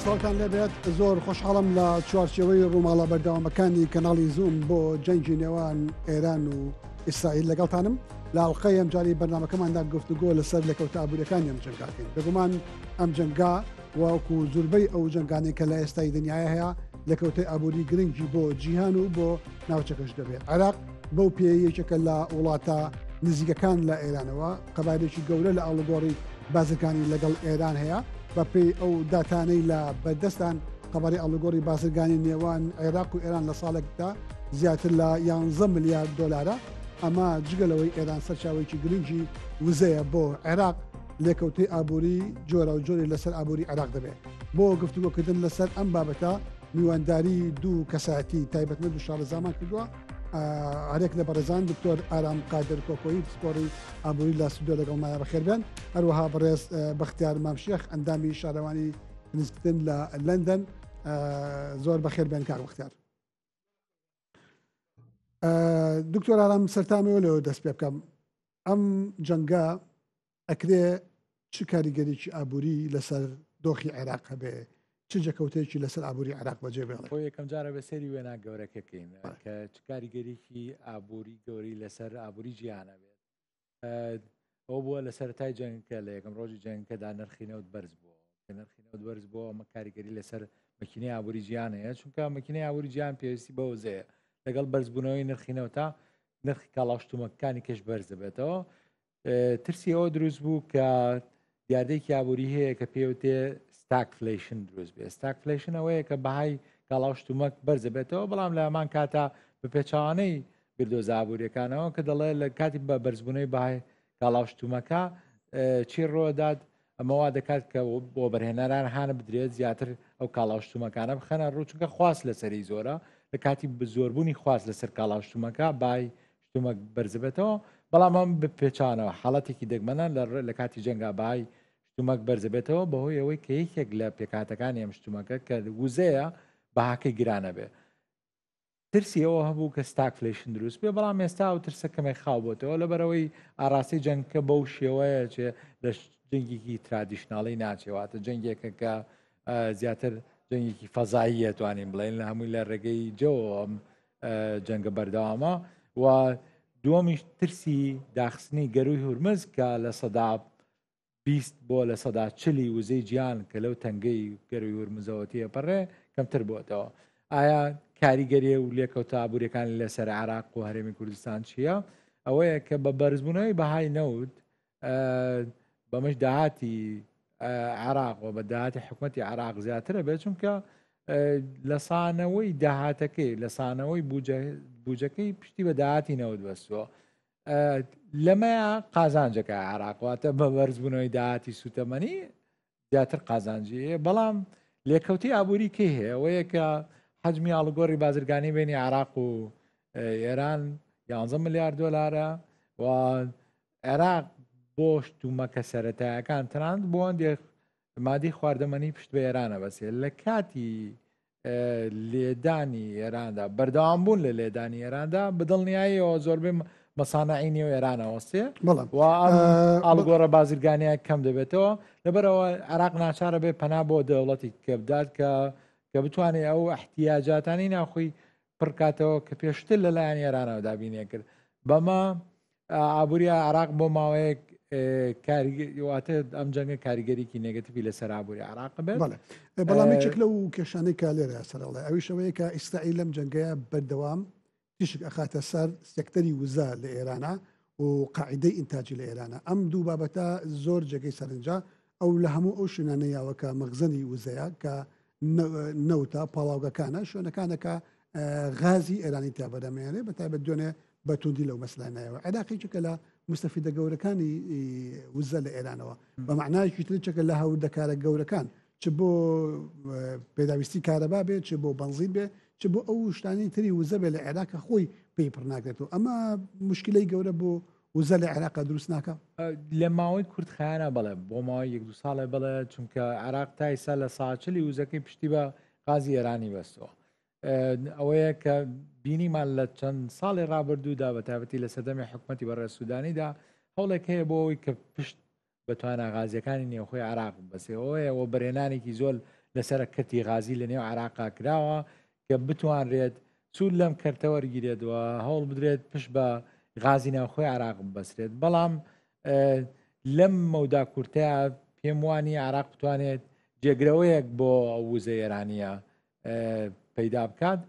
سڵاوتان لێبێت زۆر خۆشحاڵم لە چوارچێوەی ڕووماڵە بەردەوامەکانی کەناڵی زووم بۆ جەنگی نێوان ئێران و ئیسرائیل لەگەڵتانم لە ئەڵقەی ئەمجاری بەرنامەکەماندا گفتوگۆ لەسەر لێکەوتە ئابووریەکانی ئەم جەنگاکەین بێگومان ئەم جەنگا وەکو زوربەی ئەو جەنگانەی کە لە ئێستای دنیاە هەیە لێکەوتەی ئابووری گرنگی بۆ جیهان و بۆ ناوچەکەش دەبێت عێراق بەو پێ یەکێکە لە وڵاتە نزیکەکان لە ئێرانەوە قەبارێکی گەورە لە ئاڵوگۆڕی بازرگانی لەگەڵ ئێران هەیە بەپێی ئەو داتانەی لە بەردەستان قەبارەی ئاڵوگۆڕی بازرگانی نێوان عێراق و ئێران لە ساڵێکدا زیاتر لە 11 ملیار دۆلارە ئەمە جگە لەوەی ئێران سەرچاوەیەکی گرنگی وزەیە بۆ عێراق لێکەوتەی ئابووری جۆراوجۆری لەسەر ئابووری عێراق دەبێت. بۆ گفتوگۆکردن لەسەر ئەم بابەتە میوانداری دوو کەسایەتی تایبەتمەند و شارەزامان کردووە هەرێک لە بەڕێزان دکتۆر ئارام قادر کۆکۆیی پسپۆڕی ئابووری لە ستودیۆ لەگەڵمایە بەخێربێن هەروەها بەڕێز بەختیار مامشێخ ئەندامی شارەوانی نزیکتن لە لەندەن زۆر بەخێر بێن کاک بەختیار. دکتۆر ئارام سەرتامەوە لەوە دەست پێ بکەم ئەم جەنگە ئەکرێ چ کاریگەریی ئابووری لەسەر دۆخی عێراق هەبێ چ جەکەوتێکی لەسەر ئابووری عێراق بەجێ بێڵێ بۆ یەکەم جارە بە سەری وێنا گەورەکەکەین کە چ کاریگەریی ئابووری گەوری لەسەر ئابووری جیهانە بێت ئەو بووە لە سەرەتای جەنگەکە لە یەکەم ڕۆژی جەنگەکەدا نرخی نەوت بەرز بووە کە نرخی نەوت بەرز بووە ئەمە کاریگەری لەسەر مەکینەی ئابووری جیهان هەیە چونکە مەکینەی ئابووری جیهان پێویستی بە وزەیە لەگەڵ بەرزبوونەوەی نرخی نەوتا نرخی کاڵا و شتومەکانی کەش بەرز دەبێتەوە ترسی ئەوە دروست بوو کە دیاردەیەکی ئابووری هەیە کە پێوتێ stagflation دروست بێ stagflation ئەوەیە کە بەهای کاڵا و شتومەک بەرز بێتەوە بەڵام لە هەمان کاتا بە پێچەوانەی بیردۆزە ئابووریەکانەوە کە دەڵێ لە کاتی بە بەرزبوونەوەی بەهای کاڵا و شتومەکە چی ڕۆدات ئەمە وا دەکات کە بۆ بەرهێنەران هاان بدرێت زیاتر ئەو کاڵا و شتومەکانە بخەنە ڕوو چونکە خواست لەسەری زۆرە لە کاتی زۆربوونی خواست لەسەر کاڵا و شتومەکە بای شتومەک بەرزبێتەوە بەڵام ئەم بپێچانەوە حاڵەتێکی دەگمەنە لە کاتی جەنگا بای شتومەک بەرزبێتەوە بەهۆی ئەوەی کە یەکێک لە پێکهاتەکانی ئەم شتومەکە کە وزەیە بەهاکەی گرانە بێ ترسی ئەوە هەبوو کە stagflation دروست بێ بەڵام ئێستا ئەو ترسە کەمێک خاو بۆتەوە لەبەرەوەی ئاراستەی جەنگکە بەو شێوەیە چێ لە جەنگێکی traditional ی ناچێواتە جەنگێکە کە زیاتر جەنگێکی فەزاییە توانین بڵێن لە هەمووی لە ڕێگەی جەوە ئەم جەنگە بەردەوامە و دووەمیش ترسی داخستنی گەروی هورمز کە 20% بۆ 40% وزەی جیهان کە لەو تەنگەی گەروی هورمزەوە تێپەڕێ کەمتر بۆتەوە. ئایا کاریگەری و لێکەوتە ئابووریەکانی لەسەر عێراق و هەرێمی کوردستان چییە؟ ئەوەیە کە بە بەرزبوونەوەی بەهای نەوت بەمەش داهاتی عێراق و بە داهاتی حکوومەتی عێراق زیاترە بێت چونکە لە سانەوەی داهاتەکەی لە سانەوەی بجەکەی پشتی بە داهاتی نەوت بەستووە لەمەیە قازانجەکە عێراق واتە بە بەرزبوونەوەی داهاتی سوتەمەنی زیاتر قازانجی هەیە بەڵام لێکەوتی ئابووری کەی هەیە ئەوەیە کە حەجمی ئاڵوگۆڕی بازرگانی بینی عراق و ئێران 11 ملیار دۆلارە و عێراق بۆ شتومەکە سەتایەکان تەنانەت بۆ هەندێک مادی خواردەمەنی پشت بە ئێرانە بەسێ لە کاتی لێدانی ئێراندا بەردەوام بوون لە لێدانی ئێراندا بەدڵنیاییەوە زۆربەی مەسانعی نێو ئێرانەوەستێ ئاڵگۆڕە بازرگانیان کەم دەبێتەوە لەبەرەوە عراق ناچارە بێ پەنا بۆ دەوڵەتی کە بدات کە کە بتوانێت ئەو احتیاجاتانی ناخۆی پڕکاتەوە کە پێشتر لەلایەن ئێرانەوە دابینێ کرد بەمە ئابووری عراق بۆ ماوەیەک واتە ئەم جەنگە کاریگەریکی negative ی لەسەر ئابووری عراق بێت بەڵام یەکێک لەو کێشانەی کە لێرە سەرڵێ ئەویشەوەیە کە ئیسرائیل لەم جەنگەیە بەردەوام تیشک ئەخاتە سەر سێکتەری وزە لە ئێرانە و قاعدەی ئینتاجی لە ئێرانە ئەم دوو بابەتە زۆر جێگەی سەرنجە ئەو لە هەموو ئەو شوێنانە یاوە کە مەخزەنی وزەیە کە نەوتە پاڵاوگەکانە شوێنەکانە کە غازی ئێرانی تیا بەدەمێنێ بە تایبەت دوێنێ بە توندی لەو مەسلانایەوە عێراق یەکێکە لە مستەفیدە گەورەکانی وزە لە ئێرانەوە بە معنایەکی تر یەکێکە لە هاوردەکارە گەورەکان چ بۆ پێداویستی کارەبا بێ چ بۆ بەنزین بێ چ بۆ ئەو شتانی تری وزە بێ لە عێراق کە خۆی پێی پڕ ناکرێتەوە ئەمە مشکلەی گەورە بۆ وزە لە عێراقا دروست ناکا؟ لە ماوەی کورتخایەنە بەڵێ، بۆ ماوەی یەک دوو ساڵێ بەڵێ، چونکە عێراق تا ئیستا 40% وزەکەی پشتی بە غازی ئێرانی بەستەوە. ئەوەیە کە بینیمان لە چەند ساڵی ڕابردوودا بە تایبەتی لە سەردەمی حکومەتی بەڕێز سوودانیدا هەوڵێک هەیە بۆ ئەوەی کە پشت بە توانا غازیەکانی نێوخۆی عێراق ببەسێ ئەوەیە وەبەرهێنانێکی زۆر لەسەر کەرتی غازی لە نێو عێراقا کراوە کە بتوانرێت سوود لەم کەرتە وەرگیرێت و هەوڵ بدرێت پشت بە غازی ناوخۆی عێراق ببەسرێت بەڵام لەم مەودا کورتەیە پێم وانی عراق بتوانێت جێگرەوەیەک بۆ ئەو وزە ئێرانیە پەیدا بکات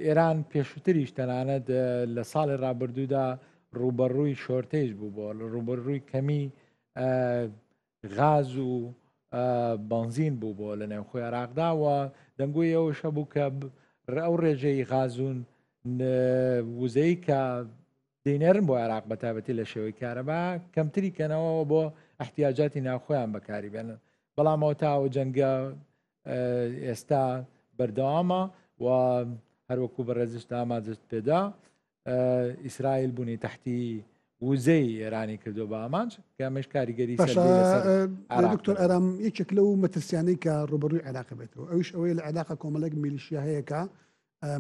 ئێران پێشووتریش تەنانەت لە ساڵی ڕابردوودا ڕوبەڕووی شۆرتەیش بوو بۆ لە ڕوبەڕووی کەمی غاز و بنزین بوو بۆ لە نێوخۆی عراقدا و دەنگۆی ئەوش هەبوو کە ئەو ڕێژەی غازون وزەی کە دەینێرن بۆ عێراق بە تایبەتی لە شێوەی کارەبا کەمتری کەنەوە بۆ احتیاجاتی ناوخۆیان بەکاری بێنن بەڵام ئەوە تا ئەو جەنگە ئێستا بەردەوامە و هەروەکو بەڕێزشت ئاماجت پێدا ئیسرائیل بوونی تەحتی وزەی ئێرانی کردو بە ئامانج کە ئەمەش کاریگەری دکتۆر ئارام یەکێک لەو مەترسیانەی کە ڕوبەڕووی عێراق بێتەوە ئەوش ئەوەیە لە عێراق کۆمەڵێک میلیشیا هەیە کە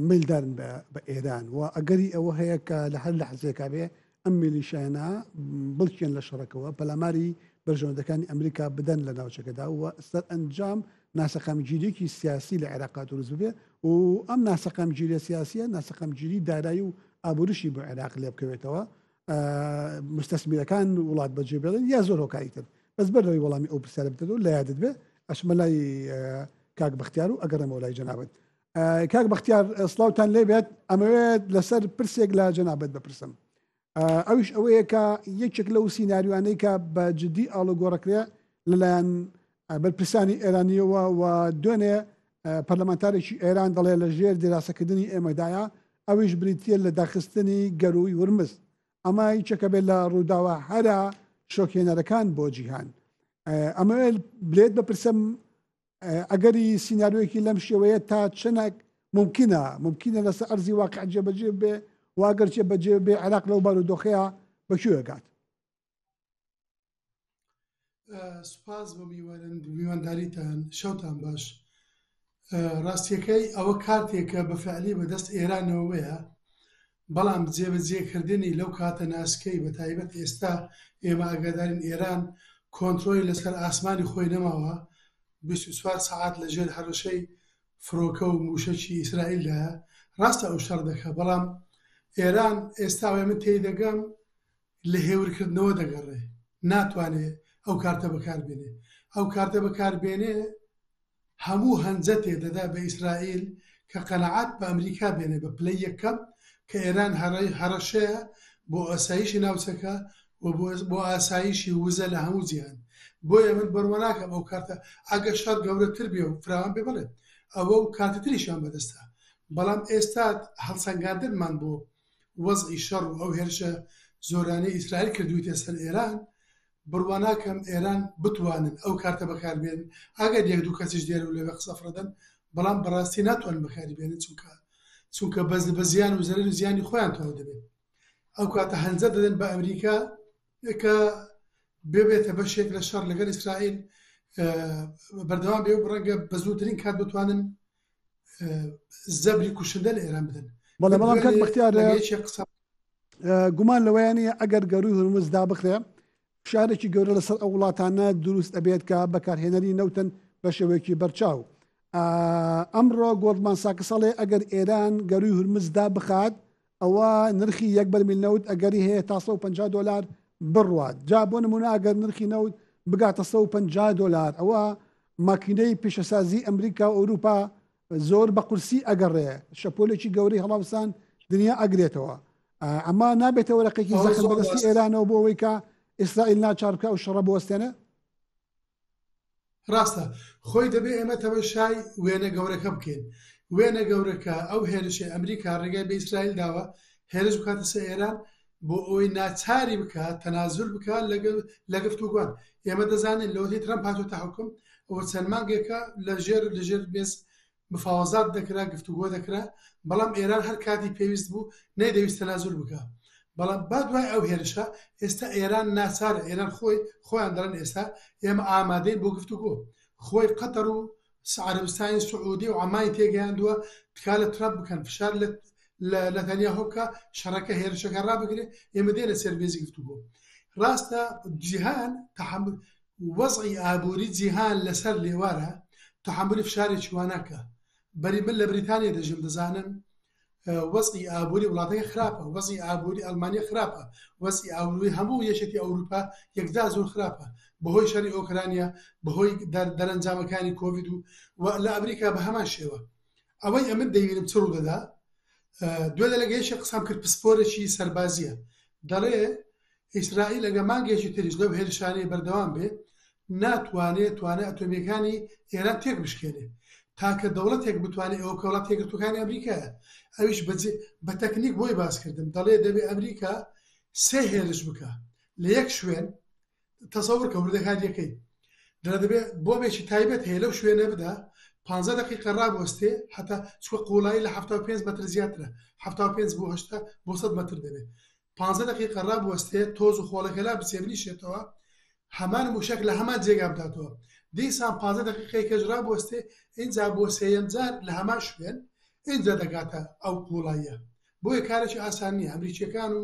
مەیلدارن بە ئێران و ئەگەری ئەوە هەیە کە لە هەر لەحزەیەکا بێ ئەم میلیشیانە بڵکێن لە شەڕەکەوە پەلاماری بەرژەوەندەکانی ئەمریکا بدەن لە ناوچەکەدا و سەرئەنجام ناسەقامگیریەکی سیاسی لە عێراقا دروست ببێ و ئەم ناسەقامگیریە سیاسیە ناسەقامگیری دارایی و ئابووریشی بۆ عێراق لێ بکەوێتەوە مستەسمیرەکان وڵات بەجێ بێڵن یا زۆر هۆکاری تر بەس بەر لەوەی وەڵامی ئەو پرسیارە بدەیتەوە لە یادت بێ ئەچمە لای کاک بەختیار و ئەگەڕێمەوە لای جەنابت کاک بەختیار سڵاوتان لێبێت ئەمەوێت لەسەر پرسێک لە جەنابەت بپرسم ئەویش ئەوەیە کە یەکێک لەو سیناریوانەی کە بە جددی ئاڵوگۆڕەکرێ لەلایەن بەرپرسانی ئێرانیەوە و دوێنێ پەرلەمانتارێکی ئێران دەڵێ لە ژێر دیراسەکردنی ئێمەدایە ئەویش بریتە لە داخستنی گەروی ورمز ئەمە یەکێکە بێت لە ڕووداوە هەرە شۆکێنەرەکان بۆ جیهان ئەمەوێت بلێت بپرسم ئەگەری سیناریۆیەکی لەم شێوەیە تا چەنەک مومکینە مومکینە لەسەر ئەرزی واقع جێبەجێ بێ و ئەگەر جێبەجێ بێ عێراق لەو بارودۆخەیە بە کوێ گات؟ سوپاس بۆ میوانداریتان شەوتان باش ڕاستیەکەی ئەوە کارتێکە بە فعلی بەدەست ئێرانەوەیە بەڵام جێبەجێکردنی لەو کاتە ناسکەی بە تایبەت ئێستا ئێمە ئاگادارین ئێران کۆنترۆلی لەسەر ئاسمانی خۆی نەماوە 24 سەعات لەژێر هەڕەشەی فرۆکە و مووشەکی ئیسرائیلدایە ڕاستە ئەو شەڕ دەکا بەڵام ئێران ئێستا ئەوەی من تێی دەگەم لە هێورکردنەوە دەگەڕێ ناتوانێ ئەو کارتە بەکار بێنێ ئەو کارتە بەکار بێنێ هەموو هەنجەتێ دەدا بە ئیسرائیل کە قەناعەت بە ئەمریکا بێنێ بە پلەی یەکەم کە ئێران هەڕەشەیە بۆ ئاسایشی ناوچەکە و بۆ ئاسایشی وزە لە هەموو جیهان بۆیە من بڕوا ناکەم ئەو کارتە ئەگەر شەڕ گەورەتر بێ و فراوان بێ بەڵێ ئەوە و کارتی تریشیان بەدەستە بەڵام ئێستا هەڵسەنگاندنمان بۆ وەزعی شەڕ و ئەو هێرشە زۆرانەی ئیسرائیل کردوویتە سەر ئێران بڕوا ناکەم ئێران بتوانن ئەو کارتە بەکار بێنن ئەگەر یەک دوو کەسیش دێرە و لەوێ قسە فڕەدەن بەڵام بەڕاستی ناتوانن بەکاری بێنن چونکە چونکە بەس بە زیان و زەرەر و زیانی خۆیان تەواو دەبێت ئەو کاتە هەنجە دەدەن بە ئەمریکا کە ببێتە بەشێک لە شەڕ لەگەڵ ئیسرائیل بەردەوام بێ و ڕەنگە بە زووترین کات بتوانن زەبری کوشندە لە ئێران بدەن بەڵێ بەڵام کاک بەختیار قسە گومان لەوەیان نیە ئەگەر گەروی هورمز دابخرێ فشارێکی گەورە لەسەر ئەو وڵاتانە دروست ئەبێت کە بەکارهێنەری نەوتن بە شێوەیەکی بەرچاو ئەمڕۆ گۆڵدمان ساکس ئەڵێ ئەگەر ئێران گەروی هورمز دابخات ئەوە نرخی یەک بەرمیل نەوت ئەگەری هەیە تا 150 دلار بڕوات جا بۆ نمونە ئەگەر نرخی نەوت بگاتە 150 دلار ئەوە ماکینەی پیشەسازی ئەمریکا و ئەوروپا زۆر بە قورسی ئەگەڕێ شەپۆلێکی گەورەی هەڵاوسان دنیا ئەگرێتەوە ئەمە نابێتە وەرەقێکی زەخم بەدەستی ئێرانەوە بۆ ئەوەی کە ئیسرائیل ناچار بکە ئەو شەڕە بوەستێنێ؟ ڕاستە خۆی دەبێ ئێمە تەمەشای وێنە گەورەکە بکەین وێنە گەورەکە ئەو هێرشەی ئەمریکا ڕێگای بە ئیسرائیل داوە هێرش بکاتە سەر ئێران بۆ ئەوەی ناچاری بکات تەنازول بکات لە گفتوگۆن ئێمە دەزانین لەوەتەی ترەمپ هاتۆتە حوکم ئەوە چەند مانگێکە لەژێر لەژێر مێز مفاوەزات دەکرا گفتوگۆ دەکرا بەڵام ئێران هەر کاتی پێویست بوو نەیدەویست تەنازول بکا بەڵام با دوای ئەو هێرشە ئێستا ئێران ناچارە ئێران خۆی خۆیان دەڵێن ئێستا ئێمە ئامادەین بۆ گفتوگۆ خۆی قەتەر و عەرەبستانی سعودی و عەمانی تێگەیاندووە تکا لە ترەمپ بکەن فشار لە لە نەتانیاهۆ بکا شەڕەکە هێرشەکە ڕابگرێ ئێمە دێنە سەر مێزی گفتوگۆ ڕاستە جیهان تەحەمول وەزعی ئابووری جیهان لەسەر لێوارە. تەحەمولی فشارێکی وا ناکا. بەری من لە بریتانیا دەژیم دەزانم وەزعی ئابووری وڵاتەکە خراپە، وەزعی ئابووری ئەڵمانیا خراپە، وەزعی ئابووری هەموو یەکێتی ئەوروپا یەکجار زۆر خراپە بەهۆی شەڕی ئۆکرانیا، بەهۆی دەرەنجامەکانی کۆڤید و و لە ئەمریکا بە هەمان شێوە. ئەوەی ئەمن دەیبینم چ ڕوودەدا، دوێنێ لەگە یەکێک قسەم کرد پسپۆرێکی سەربازییە، دەڵێ ئیسرائیل ئەگەر مانگێکی تریش لەو هێرشانەی بەردەوام بێ، ناتوانێ توانا ئەتۆمییەکانی ئێران تێک بشکێنێ. تاکە دەوڵەتێک بتوانێ ئەوە بکا وڵاتە یەکگرتووەکانی ئەمریکایە. ئەویش بە بە تەکنیک بۆی باس کردم دەڵێ دەبێ ئەمریکا سێ هێرش بکا لە یەک شوێن، تەسەور کە وردەکارییەکەی دەڵێ دەبێ بۆمێکی تایبەت هەیە لەو شوێنە بدا پانزە دەقیقە ڕابوەستێ هەتا چونکە قووڵایی لە 75 مەتر زیاترە 75 بۆ 80 بۆ 100 مەتر دەبێ پانزە دەقیقە ڕابوەستێ تۆز و خۆڵەکە لا بچێ بنیشێتەوە هەمان موشەک لە هەمان جێگا بداتەوە دیسان پانزە دەقیقەی کەش ڕابوەستێ ئینجا بۆ سێیەم جار لە هەمان شوێن ئینجا دەگاتە ئەو قوڵاییە بۆیە کارێکی ئاسان نییە ئەمریکیەکان و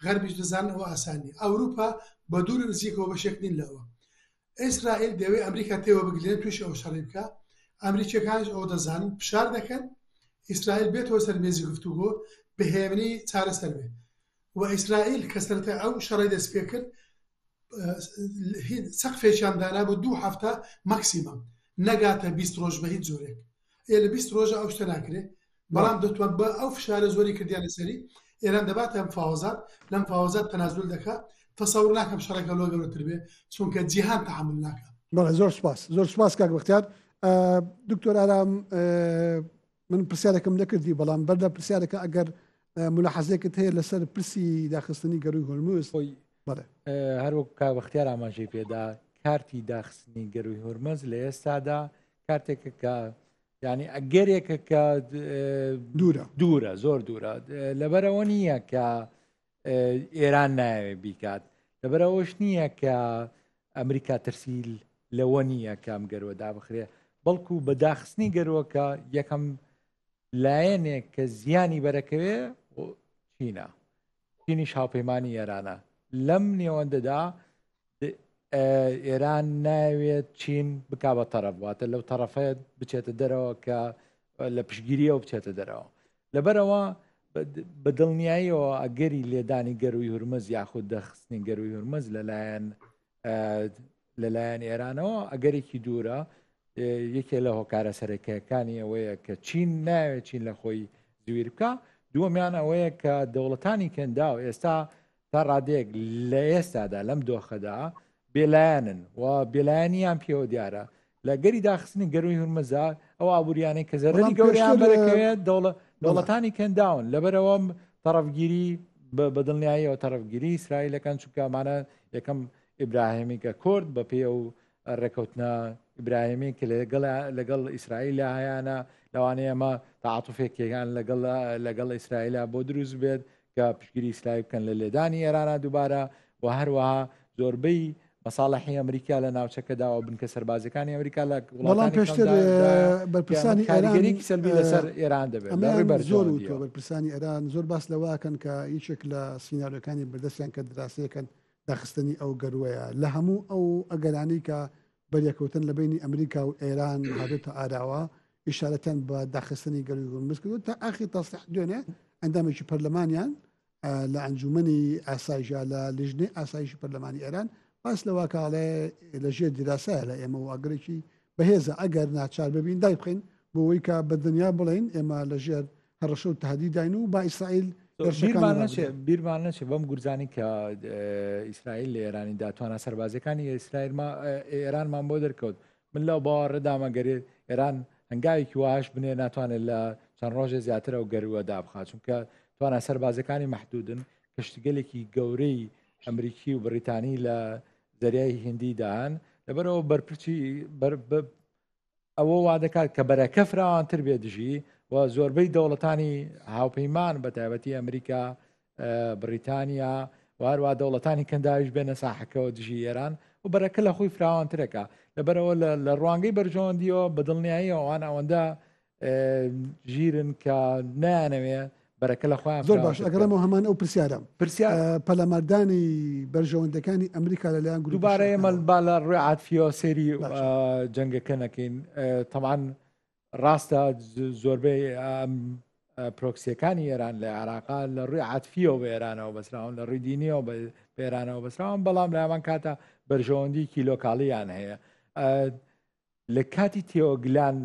غەربیش دەزانن ئەوە ئاسان نییە ئەوروپا بە دوور و نزیکەوە بەشێک نین لەوە ئیسرائیل دەوێ ئەمریکا تێوە بگلێن تووشی ئەو شەڕی بکە ئەمریکیەکانیش ئەوە دەزانن فشار دەکەن ئیسرائیل بێتەوە سەر مێزی گفتوگۆ بە هێمنی چارەسەر بێ و ئیسرائیل کە سەرەتای ئەو شەڕەی دەست پێ کرد سەقفێکیان دانابوو دوو هەفتە ماکسیمەم نەگاتە 20 ڕۆژ بە هیچ جۆرێک ئێ لە 20 ڕۆژە ئەو شتە ناکرێ بەڵام دەتوان بە ئەو فشارە زۆری کردیان لەسەری ئێران دەباتە مفاوەزات لەم مفاوەزات تەنازول دەکا تەسەور ناکەم شەڕێکە لۆ گەورەتر بێ چونکە جیهان تەحەمول ناکا. بەڵێ زۆر سپاس زۆر سپاس کاک بەختیار دکتۆر ئارام من پرسیارێکم نەکردی بەڵام بەر لە پرسیارەکە ئەگەر ملاحەزێکت هەیە لەسەر پرسی داخستنی گەروی هۆرمز خۆی بەڵێ هەروەک کاک بەختیار ئاماژەی پێدا کارتی داخستنی گەروی هۆرمز لە ئێستادا کارتێکە کە یعنی ئەگەرێکە کە دوورە دوورە زۆر دوورە لەبەرەوە نییە کە ئێران نایەوێ بیکات لەبەرەوەش نییە کە ئەمریکا ترسیل لەوە نییە کە ئەم گەروە دابخرێ بەڵکو بە داخستنی گەروەکە یەکەم لایەنێک کە زیانی بەرەکەوێ چینە چینیش هاوپەیمانی ئێرانە لەم نێوەندەدا ئێران ناوێت چین بک بە تەرەف واتە لەو تەرەفە بچێتە دەرەوە کە لە پشگیریەوە بچێتە دەرەوە لەبەرەوە بە دڵنیاییەوە ئەگەری لێدانی گەروی هورمز یاخود دەخستنی گەروی هورمز لەلایەن لەلایەن ئێرانەوە ئەگەرێکی دوورە یەکێ لە هۆکارە سەرەکەکانی ئەوەیە کە چین ناوێت چین لە خۆی زویر بکە دووەمیان ئەوەیە کە دەوڵەتانی کەنداو ئێستا تا ڕادەیەک لە ئێستادا لەم دۆخەدا بێلایەنن و بێلایەنیان پێوە دیارە لە گەری داخستنی گەروی هورمزا ئەو ئابووریانەی کە زەرەری گەوریان بەرەکەوێت دەوڵە دەوڵەتانی کەنداون لەبەرەوە تەڕەفگیری بە دڵنیاییەوە تەڕەفگیری ئیسرائیلەکان چونکە ئەمانە یەکەم ئیبراهیمی کە کورد بە پێ و ڕێکەوتنە ئیبراهیمی کە لەگەڵ لەگەڵ ئیسرائیل هەیانە لەوانەیە ئەمە تەعاتوفێکیان لەگەڵ لەگەڵ ئیسرائیلا بۆ دروست بێت کە پشتگیری ئیسرائیل بکەن لە لێدانی ئێرانە دووبارە و هەروەها زۆربەی مەساڵحی ئەمریکا لە ناوچەکەدا و بنکە سەربازەکانی ئەمریکا لە وڵاتانی پێشتر بەرپرسانی کاریگەریی سەلبی لەسەر ئێران دەبێت زۆر وتوە بەرپرسانی ئێران زۆر باس لەوەکەن کە یەکێک لە سیناریۆکانی بەردەستیان کە دراسەیەکەن داخستنی ئەو گەروەیە لە هەموو ئەو ئەگەرانی کە بەریەکەوتن لە بینی ئەمریکا و ئێران هاتۆتە ئاراوە ئیشارەتیان بە داخستنی گەروی هورمز کردو تا ئاخی تەسریح دوێنێ ئەندامێکی پەرلەمانیان لە ئەنجومەنی ئاسایشە لە لیژنەی ئاسایشی پەرلەمانی ئێران باس لەوە کاڵێ لە ژێر دیراسایە لە ئێمە و ئەگەرێکی بەهێزە ئەگەر ناچار ببین دای بخەین بۆ ئەوەی کە بە دنیا بڵێین ئێمە لە ژێر هەڕەشە و تهدیداین و با ئیسرائیل بیرمان نەچێ بیرمان نەچێ بەم گورزانی کە ئیسرائیل لە ئێرانی دا توانا سەربازیەکانی ئیسرائیل ئێرانمان بۆ دەرکەوت من لەو باوەڕەدامە گەر ئێران هەنگاوێکی واش بنێ ناتوانێت لە چەند ڕۆژێ زیاتر ئەو گەرووە دابخات چونکە توانا سەربازەکانی محدودن کەشتیگەلێکی گەورەی ئەمریکی و بریتانی لە دەریای هندی دان لەبەرەوە بەرپرسی ئەوە وا دەکات کە بەرەکە فراوانتر بێ دژی و زۆربەی دەوڵەتانی هاوپەیمان بە تایبەتی ئەمریکا بڕیتانیا و هەروە دەوڵەتانی کەنداویش بێنە ساحەکەەوە دژی ئێران و بەرەکە لە خۆی فراوانترەکە لەبەرەوە لە ڕوانگەی بەرژەوەندیەوە بە دڵنیایی ئەوان ئەوەندە ژیرن کە نایانەوێ. بەرەکە لە خۆیان زۆر باش ئەگەڕێمەوە هەمان ئەو پرسیارە پرسیار پەلاماردانی بەرژەوەندەکانی ئەمریکا لەلایەن گروپە دووبارە ئێمە شیعەکانەوە. با لە ڕووی عاتفیەوە سەیری باشە. جەنگەکە نەکەین تەبعەن ڕاستە زۆربەی ئەم پرۆکسیەکانی ئێران لە عێراقا لە ڕووی عاتفیەوە بە ئێرانەوە بەسراون لە ڕووی دینیەوە بە ئێرانەوە بەسراون بەڵام لە هەمان کاتە بەرژەوەندیکی لۆکاڵیان هەیە لە کاتی تێوەگلان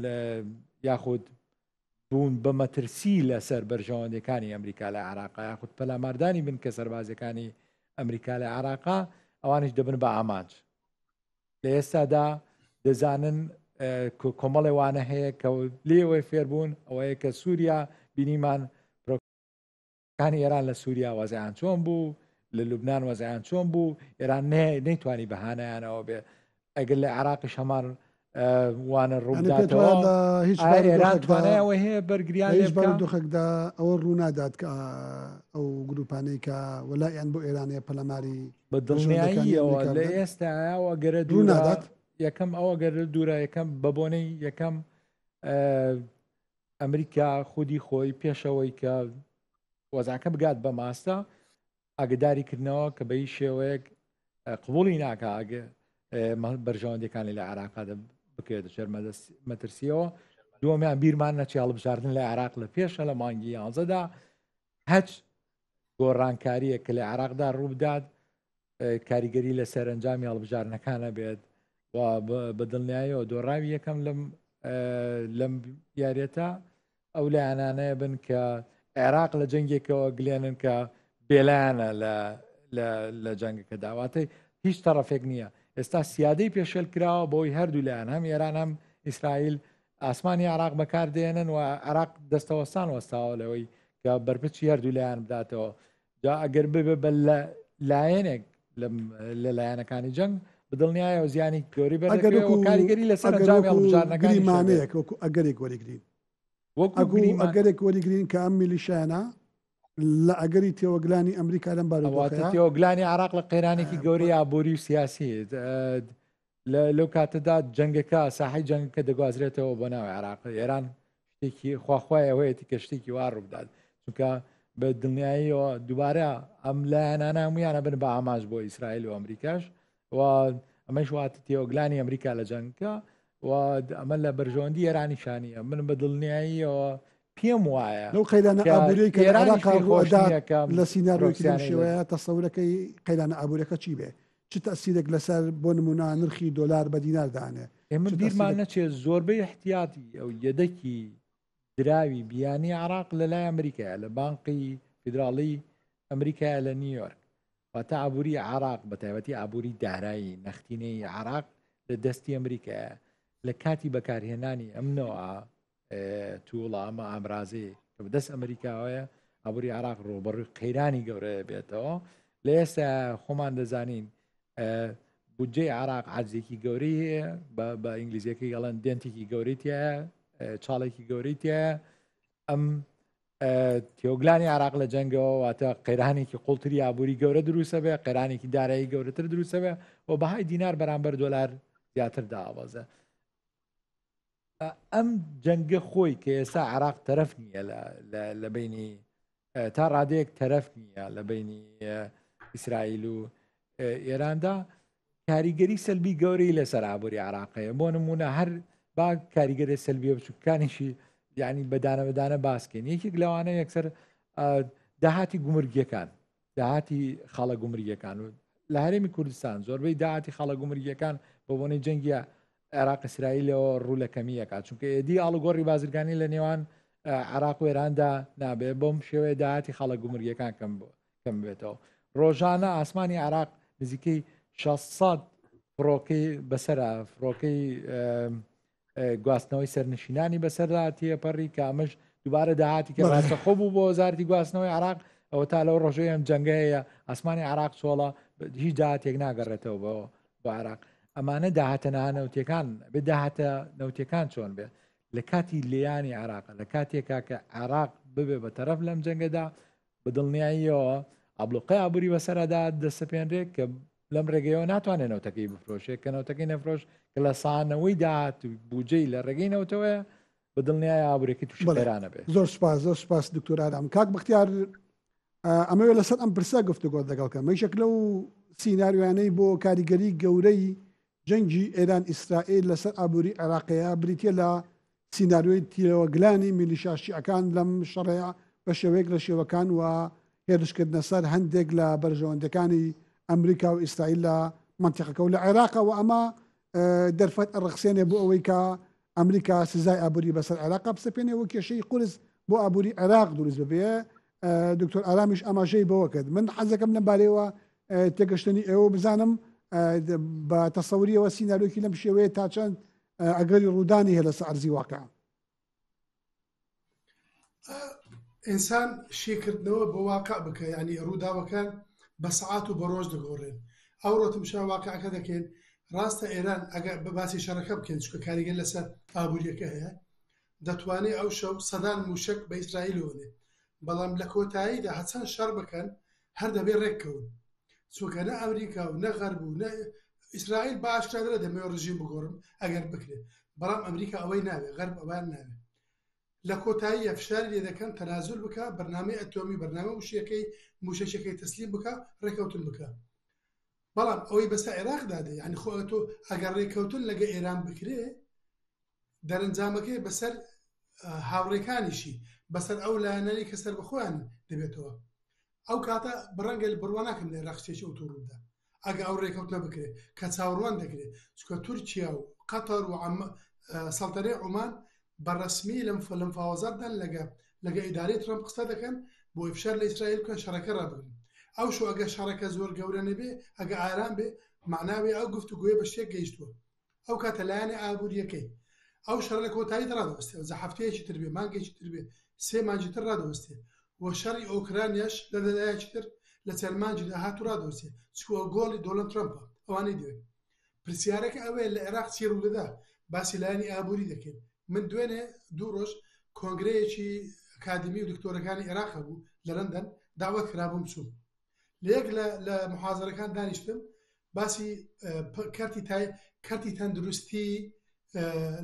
یاخود بوون بە مەترسی لەسەر بەرژەوەندیەکانی ئەمریکا لە عێراقا یاخود پەلاماردانی بنکە سەربازیەکانی ئەمریکا لە عێراقا ئەوانیش دەبن بە ئامانج لە ئێستادا دەزانن کۆمەڵێ وانە هەیە کە لێوەی فێربوون ئەوەیە کە سووریا بینیمان کانی ئێران لە سووریا وەزعیان چۆن بوو، لە لوبناان وەزعیان چۆن بوو، ئێران نەیتوانی بەهانایانەوە بێ. ئەگەر لە عێراقیش هەمان وانە ڕووبداتەوە هیچ ئێران توانایەوە هەیە بەرگریان هیچ بارودۆخێکدا ئەوە ڕوونادات کە ئەو گروپانەی کە وەلایان بۆ ئێرانەیە پەلاماری بە دڵنیاییەوە لە ئێستاوە گەرە دوونادات یەکەم ئەوە گەرە دوورە یەکەم بە بۆنەی یەکەم ئەمریکا خودی خۆی پێشەوەی کە وەزعەکە بگات بە ماستە ئاگداری کردنەوە کە بە هیچ شێوەیەک قبولی ناکە ئەگە بەرژەوەندەکانی لە عراقا بکرێتە ژێر مەترسیەوە دووەمیان بیرمان نەچێ هەڵبژاردن لە عراق لە پێشە لە مانگی یانزەدا هەچ گۆڕانکاریە کە لە عراقدا ڕووبدات کاریگەری لەسەر ئەنجامی هەڵبژاردنەکانە بێت و بە دڵنیایەوە دۆڕاوی یەکەم لەم لەم یاریەتە ئەو لایەنانەیە بن کە عێراق لە جەنگێکەوە گلێنن کە بێلایەنە لە جەنگەکە داواتەی هیچ تەڕەفێک نییە ئێستا سیادەی پێشێل کراوە بۆی هەردوو لایەن هەم ئێران هەم ئیسرائیل ئاسمانی عراق بەکاردێنن و عراق دەستەوەستان وەستاوە لەوەی کە بەرپچی هەردوو لایەن بداتەوە جا ئەگەر ببێ بە لایەنێک لە لایەنەکانی جەنگ بەدڵنیایەوە زیانی گەوری بەردەکەوێت و کاریگەری لەسەر ئەنجامی هەڵبژاردنەکانی گریمانەیەک وەکو ئەگەرێک وەریگرین وەکو ئەگەرێک وەریگرین کە ئەم میلیشیانە لە ئەگەری تێوەگلانی ئەمریکا لەم بارودۆخەیە تێوەگلانی عراق لە قەیرانێکی گەورەی ئابووری و سیاسی لەو کاتەدا جەنگەکە ساحی جەنگەکە دەگوازرێتەوە بۆ ناو عێراق ئێران شتێکی خواخوای ئەوەیەتی کە شتێکی وا ڕووبدات چونکە بە دڵنیاییەوە دووبارە ئەم لایەنانە هەمویانە بن بە ئامانج بۆ ئیسرائیل و ئەمریکاش و ئەمەش واتە تێوەگلانی ئەمریکا لە جەنگەکە و ئەمە لە بەرژەوەندی ئێرانی شانیە من بە دڵنیاییەوە پێم وایە لەو قەیرانە ئابووریەی کە ئێرانیش عێراق پێی خۆش ڕووئەدات نییە کە لە سیناریۆیەکی لەم پرۆکسیانەی لە شێوەیە تەسەورەکەی قەیرانە ئابووریەکە چی بێ؟ چ تەئسیرێک لەسەر بۆ نموونە نرخی دۆلار بە دینار دانێ؟ ئێمە چ بیرمان تەئسیرێک؟ نەچێت زۆربەی احتیاطی ئەو یەدەکی دراوی بیانی عراق لە لای ئەمریکایە لە بانقی فیدراڵی ئەمریکایە لە نیویۆرک واتە ئابووری عراق بە تایبەتی ئابووری دارایی نەختینەی عراق لە دەستی ئەمریکایە لە کاتی بەکارهێنانی ئەم نەوە تووڵە ئەمە ئامرازی کە بەدەست ئەمریکاوەیە ئابووری عراق ڕووبەڕووی قەیرانی گەورەیە بێتەوە لە ئێستا خۆمان دەزانین بودجەی عراق عەجزێکی گەورەی هەیە بە ئینگلیزیەکەی گەڵەن دێنتێکی گەورەی تایە چاڵێکی گەورەی تایە ئەم تێوگلانی عراق لە جەنگەوە واتە قەیرانێکی قوڵتری ئابووری گەورە دروستە بێ قەیرانێکی دارایی گەورەتر دروستە بێ و بەهای دینار بەرامبەر دۆلار زیاتر دابەزە ئەم جەنگە خۆی کە ئێستا عراق تەرەف نییە لە بینی تا ڕادەیەک تەرەف نییە لە بینی ئیسرائیل و ئێراندا کاریگەری سەلبی گەورەی لەسەر ئابووری عراقەیە بۆ نمونە هەر با کاریگەری سەلبیە بچووکانیشی یعنی بەدانە بەدانە باسکەین یەکێک لەوانە یەکسەر داهاتی گومرگیەکان داهاتی خاڵە گومرگیەکان و لە هەرێمی کوردستان زۆربەی داهاتی خاڵە گومرگیەکان بە بۆنەی جەنگی عێراق ئیسرائیلەوە ڕوو لە کەمیەکە چونکە ئێدی ئاڵوگۆڕی بازرگانی لە نێوان عراق و ئێراندا نابێ بۆم شێوەیە داهاتی خاڵە گومرگیەکان کەم کەم بێتەوە ڕۆژانە ئاسمانی عراق نزیکەی 600 فڕۆکەی بەسرە فڕۆکەی گواستنەوەی سەرنشینانی بەسەردا تێپەڕی کە ئەمەش دووبارە داهاتی کە ڕاستەخۆ بوو بۆ وەزارتی گواستنەوەی عراق ئەوە تا لەو ڕۆژەی ئەم جەنگەیە ئاسمانی عراق چۆڵە هیچ داهاتێک ناگەڕێتەوە بۆ بۆ عراق ئەمانە داهاتە نانەوتەکان بێ داهاتە نەوتەکان چۆن بێ لە کاتی لیانی عراقە لە کاتێکا کە عراق ببێ بە تەرەف لەم جەنگەدا بە دڵنیاییەوە ئابلوقەی ئابووری بەسەردا دەسەپێنرێت کە لەم ڕێگەیەوە ناتوانێت نەوتەکەی بفرۆشێت کە نەوتەکەی نەفرۆش کە لە سانەوەی داهات و بودجەی لە ڕێگەی نەوتەوەیە. بە دڵنیای ئابوورەکەی تووشی قەیرانە بێت. زۆر سوپاس، زۆر سوپاس دکتۆر ئارام. کاک بەختیار ئەمەوێ لەسەر ئەم پرسە گفتوگۆت لەگەڵ کەم. یەکێک لەو سیناریۆیانەی بۆ کاریگەری گەورەی جەنگی ئێران ئیسرائیل لەسەر ئابووری عێراقەیە بریتیە لە سیناریۆی تیرەوەگلانی میلیشا شیعەکان لەم شەڕەیە بە شێوەیەک لە شێوەکان و هێرشکردنە سەر هەندێک لە بەرژەوەندیەکانی ئەمریکا و ئیسرائیل لە مەنتیقەکە و لە عێراقە و ئەمە دەرفەت ئەڕەخسێنێ بۆ ئەوەی کە ئەمریکا سزای ئابووری بەسەر عێراقا بسەپێنێ و کێشەی قورس بۆ ئابووری عێراق دروست ببێ. دکتۆر ئارامیش ئاماژەی بەوە کرد. من حەزەکەم لەم بارەیەوە تێگەشتنی ئێوە بزانم بە تەسەوریەوە سیناریۆکی لەم شێوەیە تا چەند ئەگەری ڕوودانی هەیە لەسەر ئەرزی واقع؟ ئینسان شیکردنەوە بۆ واقع بکە یعنی ڕووداوەکان بە سەعات و بە ڕۆژ دەگۆڕێن ئەوڕۆ تمشا واقعەکە دەکەین ڕاستە ئێران ئەگەر بە باسی شەڕەکە بکەین چونکە کاریگەر لەسەر ئابووریەکە هەیە دەتوانێت ئەو شەو سەدان موشک بە ئیسرائیلەوە نێ بەڵام لە کۆتاییدا هەچەند شەڕ بکەن هەر دەبێ ڕێککەون چونکە نە ئەمریکا و نە غەرب و نە ئیسرائیل بە ئاشکرا دەڵێ دەمەوێت ڕژیم بگۆڕم ئەگەر بکرێت بەڵام ئەمریکا ئەوەی ناوێ غەرب ئەوان ناوێ لە کۆتاییە فشاری لێ دەکەن تەنازول بکە بەرنامەی ئەتۆمی بەرنامە وشیەکەی موشەکەکەی تەسلیم بکە ڕێکەوتن بکە بەڵام ئەوەی بەسە عێراقدا دێ یعنی خۆ تۆ ئەگەر ڕێکەوتن لەگە ئێران بکرێ دەرەنجامەکەی بەسەر هاوڕێکانیشی بەسەر ئەو لایەنانەی کە سەربەخۆیان دەبێتەوە ئەو کاتە بڕەنگە بڕوا ناکەم لە عێراق شتێکی ئەوتۆ ڕووبدا ئەگە ئەو ڕێکەوتنە بکرێت کە چاوەڕوان دەکرێت چونکە تورکیا و قەتەر و سەڵتەنەی عومان بە ڕەسمی لەم لەم فاوەزاتدان لەگە لەگە ئیدارەی ترەمپ قسە دەکەن بۆ فشار لە ئیسرائیل بکەن شەڕەکە ڕابگرن ئەو شو ئەگە شەڕەکە زۆر گەورە نەبێ ئەگە ئارام بێ معناوێ ئەو گفتوگۆیە بە شتێک گەیشتووە ئەو کاتە لایەنە ئابوورییەکەی ئەو شەڕە لە کۆتاییدا ڕادەوەستێ، جا هەفتەیەکی تر بێ، مانگێکی تر بێ، سێ مانگی تر ڕادەوەستێ و شەڕی ئۆکرانیاش لە لایەکی تر لە چەند مانگی داهاتوو ڕادەوەستێ، چونکە ئەوە گۆڵی دۆناڵد ترەمپە، ئەوانەی دەوێت. پرسیارەکە ئەوەیە لە عێراق چی ڕوودەدا؟ باسی لایەنی ئابووری دەکەین. من دوێنێ دوو ڕۆژ کۆنگرەیەکی ئەکادیمی و دکتۆرەکانی عێراق هەبوو لە لەندەن، دەعوەت کرابووم چووم. لە یەک لە لە محازەرەکان دانیشتم باسی کەرتی تای کەرتی تەندروستی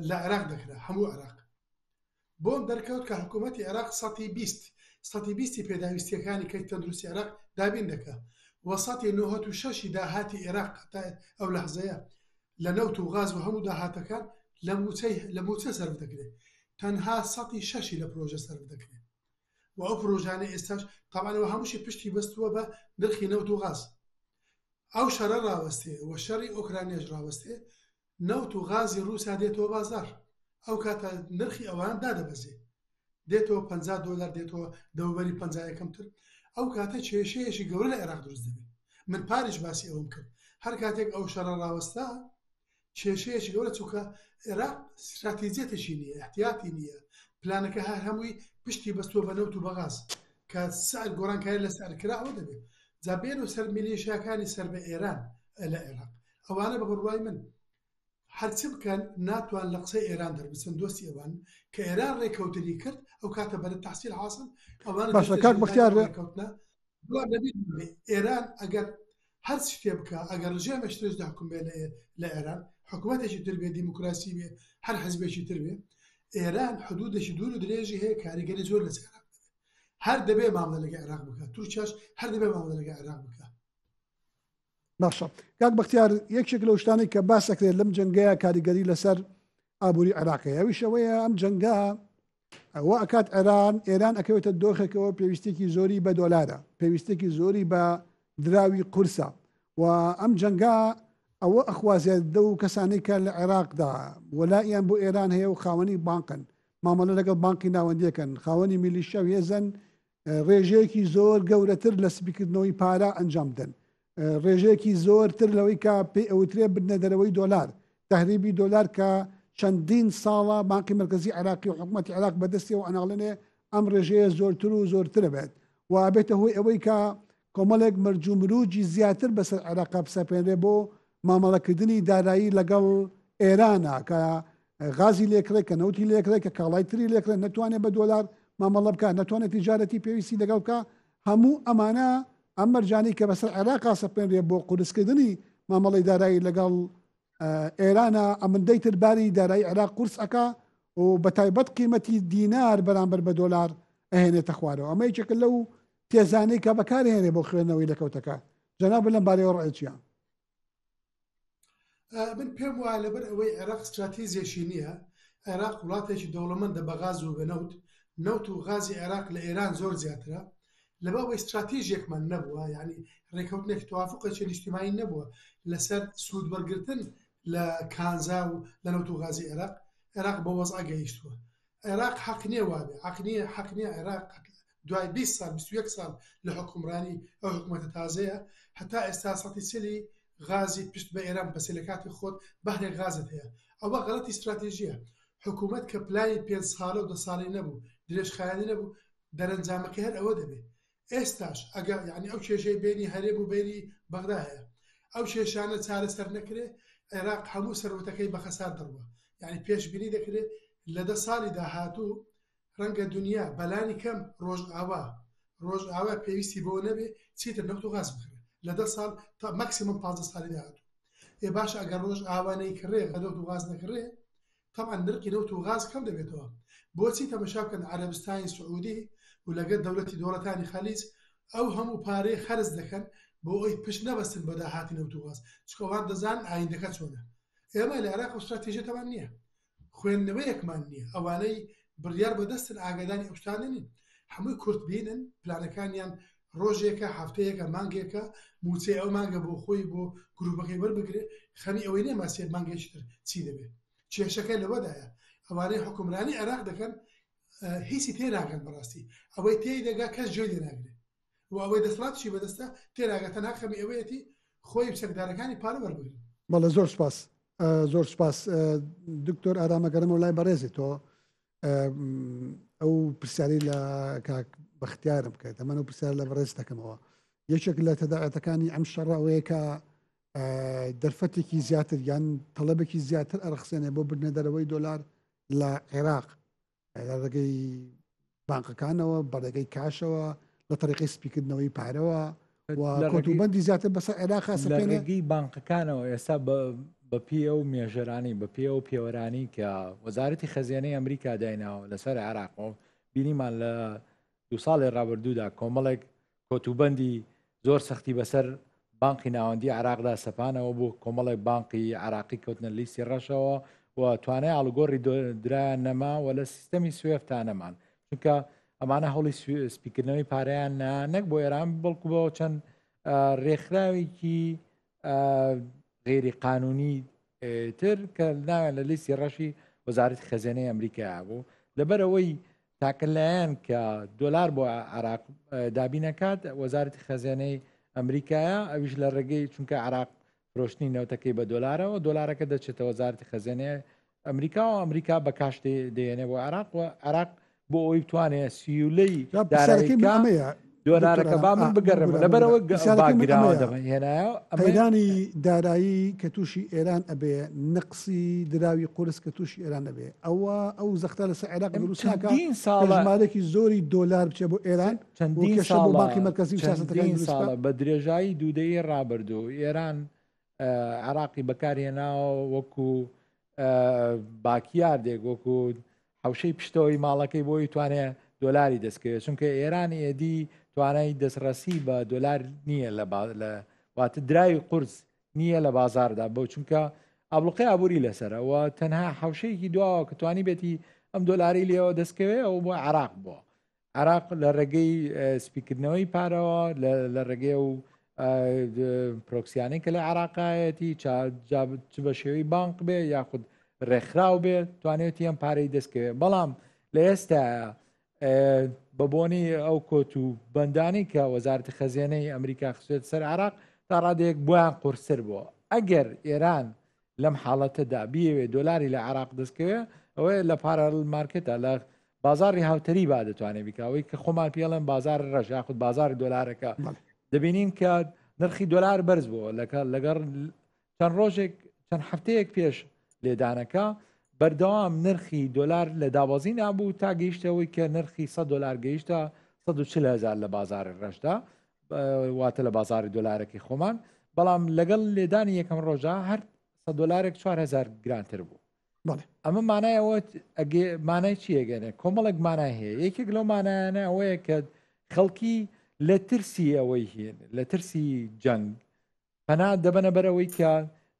لە عێراق دەکرا هەموو عێراق بۆم دەرکەوت کە حکوومەتی عێراق سەتی 20 سەتی بیستی پێداویستیەکانی کەرتی تەندروستی عێراق دابین دەکا و سەتی نۆهەت و شەشی داهاتی عێراق تا ئەو لەحزەیە لە نەوت و غاز و هەموو داهاتەکان لە موچەی لە موچە سەرف دەکرێت تەنها سەتی شەشی لە پرۆژە سەرف دەکرێت و ئەو پرۆژانەی ئێستاش تەبعەن ئەوە هەمووشی پشتی بەستووە بە نرخی نەوت و غاز. ئەو شەڕە ڕاوەستێ و شەڕی ئۆکرانیاش ڕاوەستێ نەوت و غازی ڕووسیا دێتەوە بازاڕ ئەو کاتە نرخی ئەوان دادەبەزێ دێتەوە 50 دۆلار دێتەوە دەوروبەری 50 یەکەمتر ئەو کاتە کێشەیەکی گەورە لە عێراق دروست دەبێت من پاریش باسی ئەوەم کرد هەر کاتێک ئەو شەڕە ڕاوەستا کێشەیەکی گەورە چونکە عێراق ستراتیجیەتێکی نییە احتیاتی نییە پلانەکە هەر هەمووی پشتی بەستووە بە نەوت و بەغاز کە سعر گۆڕانکاری لە سعر کرا ئەوە دەبێت جا بێن و سەر میلیشیاکانی سەر بە ئێران لە عێراق ئەوانە بە بڕوای من هەرچی بکەن ناتوان لە قسەی ئێران دەربچن دۆستی ئەوان کە ئێران ڕێکەوتنی کرد ئەو کاتە بەرە تحصیل حاصل ئەوانە باشە کاک بەختیار ڕێکەوتنە بەڵام لەبیر نەبێ ئێران ئەگەر هەر شتێ بکا ئەگەر ڕژێمێکی ترش دەحکوم بێ لە ئێران حکوومەتێکی تر بێ دیموکراسی بێ هەر حزبێکی تر بێ ئێران حدودێکی دوور و درێژی هەیە کاریگەری زۆر لەسەر عێراق دەبێ هەر دەبێ مامەڵە لەگەڵ عێراق بکا تورکیاش هەر دەبێ مامەڵە لەگەڵ عێراق بکا. باشە کاک بەختیار یەکێک لەو شتانەی کە باس ئەکرێت لەم جەنگەیە کاریگەری لەسەر ئابووری عێراق هەیە ئەویش ئەوەیە ئەم جەنگە ئەوە ئەکات ئێران ئێران ئەکەوێتە دۆخێکەوە پێویستێکی زۆری بە دۆلارە پێویستێکی زۆری بە دراوی قورسە و ئەم جەنگە ئەوە ئەخوازێت لەو کەسانەی کە لە عێراقدا وەلاییان بۆ ئێران هەیە و خاوەنی بانقن مامەڵە لەگەڵ بانقی ناوەندیەکەن خاوەنی میلیشیا و هێزن ڕێژەیەکی زۆر گەورەتر لە سپیکردنەوەی پارە ئەنجام بدەن ڕێژەیەکی زۆرتر لەوەی کە پێی ئەوترێ بردنە دەرەوەی دۆلار تهریبی دۆلار کە چەندین ساڵە بانقی مرکزی عراقی و حکوومەتی عراق بەدەستیەوە ئەناڵێنێ ئەم ڕێژەیە زۆرتر و زۆرترە بێت و ئەبێتە هۆی ئەوەی کە کۆمەڵێک مەرج و مروجی زیاتر بەسەر عێراقا بسەپێنرێ بۆ مامەڵەکردنی دارایی لەگەڵ ئێرانە کە غازی لێکڕێ کە نەوتی لێکڕێ کە کاڵای تری لێکڕێ نەتوانێت بە دۆلار مامەڵە بکات نەتوانێت تیجارەتی پێویستی لەگەڵ بکە هەموو ئەمانە ئەم مەرجانەی کە بەسەر عێراقا سەپێنرێ بۆ قورسکردنی مامەڵەی دارایی لەگەڵ ئێرانە ئەمەندەی تر باری دارایی عێراق قورس ئەکا. و بەتایبەت قیمەتی دینار بەرامبەر بە دۆلار ئەهێنێتە خوارەوە. ئەمە یەکێکە لەو تێزانەی کە بەکارهێنێ بۆ خوێندنەوەی لێکەوتەکە. جەنابت لەم بارەیەوە ڕەئت چییە؟ من پێم وایە لەبەر ئەوەی عێراق ستراتیزێکی نییە، عێراق وڵاتێکی دەوڵەمەندە بە غاز و بە نەوت، نەوت و غازی عێراق لە ئێران زۆر زیاترە، لەبەر ئەوەی ستراتیژێکمان نەبووە، یانی رێکەوتنێک توافقێکی نیشتیمانی نەبووە لەسەر سوود وەرگرتن لە کانزا و لە نەوت و غازی عێراق، عێراق بەو وەزعە گەیشتووە. عێراق حەق نییە وابێ، حەق نییە، حەق نییە عێراق دوای 20 ساڵ 21 ساڵ لە حوکمڕانی ئەو حکومەتە تازەیە هەتا ئێستا سەتی چلی غازی پشت بە ئێران بەسێ لە کاتی خۆت بەهرێک غازت هەیە ئەوە غەڵەتی ستراتیژیە حکومەت کە پلانی پێنج ساڵە و دە ساڵەی نەبوو درێژخایەنی نەبوو دەرەنجامەکەی هەر ئەوە دەبێ ئێستاش ئەگە یعنی ئەو کێشەی بینی هەرێم و بینی بەغدا هەیە ئەو کێشانە چارەسەر نەکرێ عێراق هەموو سەروەتەکەی بە خەسار دەڕوا یعنی پێشبینی دەکرێ لە دە ساڵی داهاتوو ڕەنگە دنیا بەلانی کەم ڕۆژئاوا ڕۆژئاوا پێویستی بەوە نەبێ چیتر نەوت و غاز بکڕێ لە دە ساڵ تا ماکسیمم 15 ساڵی داهاتوو ئێ باشە ئەگەر ڕۆژئاوا نەیکڕێ نەوت و غاز نەکڕێ تەبعەن نرخی نەوت و غاز کەم دەبێتەوە. بۆچی تەمەشا بکەن عەرەبستانی سعودی و لەگەر دەولەتی دۆڵەتانی خەلیج ئەو هەموو پارەیە خەرج دەکەن بۆ ئەوی پشت نەبەستن بە داهاتی نەوت و غاز چونکە ئەوان دەزانن ئایندەکە چۆنە. ئێمە لە عێراق ئەو ستراتیژیەتەمان نییە. خوێندنەوەیەکمان نییە. ئەوانەی بڕیار بەدەستن ئاگاداری ئەو شتانە نین. هەمووی کورتبینن، پلانەکانیان ڕۆژێکە، هەفتەیەکە، مانگێکە، مووچەی ئەو مانگە بۆ خۆی بۆ گرووپەکەی وەربگرێ، خەمی ئەوەی نییە ماسیە مانگێکی تر چی دەبێ. کێشەکە لەوەدایە ئەوانەی حوکمرانی عێراق دەکەن هیچی تێناگەن بەڕاستی، ئەوەی تێی دەگا کەس گوێی لێ ناگرێ و ئەوەی دەسەڵاتیشی بەدەستە تێناگا تەنها خەمی ئەوەیەتی خۆی و چەکدارەکانی پارە وەربگرن. بەڵێ زۆر سوپاس زۆر سوپاس دکتۆر ئارام ئەگەرمەوە لای بەڕێزی تۆ ئەو پرسیاری لە کاک بەختیارم بکەیت ئەمە ئەو پرسیار لە بەڕێز دەکەمەوە یەکێک لە تەداعەتەکانی ئەم شەڕە ئەوەیە کە دەرفەتێکی زیاتر یان تەڵەبێکی زیاتر ئەرخسێنێ بۆ بردنە دەرەوەی دۆلار لە عێراق لە ڕێگەی بانقەکانەوە بە ڕێگەی کاشەوە لە تەریقی سپیکردنەوەی پارەوە و کۆتوبەندی زیاتر بەسەر عێراق لە ڕێگەی بانقەکانەوە ئێستا بە پێ و مێژەرانی بە پێ و پێوەرانی کە وەزارەتی خەزێنەی ئەمریکا دایناوە لەسەر عێراق بینیمان لە دوو ساڵی ڕابردوودا کۆمەڵێک کۆتوبەندی زۆر سەختی بەسەر بانقی ناوەندی عێراقدا سەپانەوە بۆ کۆمەڵێک بانقی عێراقی کەوتنە لیستی ڕەشەوە و توانای ئاڵوگۆڕی درایان نەما و لە سیستەمی سوێفتا نەمان چونکە ئەمانە هەوڵی سپیکردنەوەی پارەیان نا نەک بۆ ئێران بەڵکو بۆ چەند ڕێکخراوێکی غێری قانونی تر کە ناویان لە لیستی ڕەشی وەزارەتی خەزێنەی ئەمریکا بوو لەبەر ئەوەی تاکە لایەن کە دۆلار بۆ عراق دابینەکات وەزارەتی خەزێنەی ئەمریکایە ئەویش لە ڕێگەی چونکە عراق فرۆشتنی نەوتەکەی بە دۆلارەوە دۆلارەکە دەچێتە وەزارەتی خەزێنەی ئەمریکا و ئەمریکا بە کاش دێنێ بۆ عراق و عراق بۆ ئەوی بتوانێت سیولەی دارایەکەمەیە دۆلارەکە با من بگەڕێم لەبەرەوە هێنایە قەیرانی دارایی کە تووشی ئێران ئەبێ نەقسی دراوی قورس کە تووشی ئێران ئەبێ ئەوە ئەو زەختە لەسەر عێراق دروست ناکا ژمارەیەکی زۆری دۆلار بچێ بۆ ئێران چەندین ساڵ بۆ بانقی مەرکەزی و سیاسەتەکانی دروست ساڵە بە درێژایی دوو دەیەی ڕابردوو ئێران عێراقی بەکارهێناوە وەکو باکیاردێک وەکو حوشەی پشتەوەی ماڵەکەی بۆی توانێ دۆلاری دەستکەوێت چونکە ئێران ئێدی توانای دەستڕەسی بە دۆلار نییە لە لە واتە دراوی قورس نییە لە بازاردا بۆ چونکە ئابلوقی ئابووری لەسرە و تەنها حوشەیەکی دواوە کە توانی بێتی ئەم دۆلاری لێەوە دەستکەوێ ئەو بۆ عراق بووە عێراق لە ڕێگەی سپیکردنەوەی پارەوە لە ڕێگەی و پرۆکسیانەی کە لە عراقایەتی چ بە شێوەی بانق بێ یاخود ڕێکخراو بێ توانێتی ئەم پارەی دەستکەوێت بەڵام لە ئێستا بە بۆنی ئەو کۆت و بەندانی کە وەزارەتی خەزێنەی ئەمریکا خسێت سەر عراق تا ڕادەیەک بۆیان قورستر بووە ئەگەر ئێران لەم حاڵەتەدا بیەوێ دۆلاری لە عراق دەستکەوێ ئەوەیە لە پارال مارکێتە لە بازاڕی هاوتەری با دەتوانێت بیکا ئەوەی کە خۆمان پێڵێن بازار ڕەش یاخود بازاری دۆلارەکە دەبینین کە نرخی دۆلار بەرز بووە لەکە لەگەڕ چەند ڕۆژێک چەند هەفتەیەک پێش لێدانەکە بەردەوام نرخی دۆلار لە دابەزی نابوو تا گەیشتەوەی کە نرخی 100 دلار گەیشتە 140 هزار لە بازاری ڕەشدا واتە لە بازاری دۆلارەکەی خۆمان بەڵام لەگەڵ لێدانی یەکەم ڕۆژە هەر 100 دلارێک 4000 گرانتر بوو. ئەمە مانای ئەوە مانای چیەگەنێ کۆمەڵێک مانای هەیە یەکێک لەو مانایانە ئەوەیە کە خەڵکی لە ترسی ئەوەی هێن لە ترسی جەنگ پەنا دەبەنە بەرەوەی کە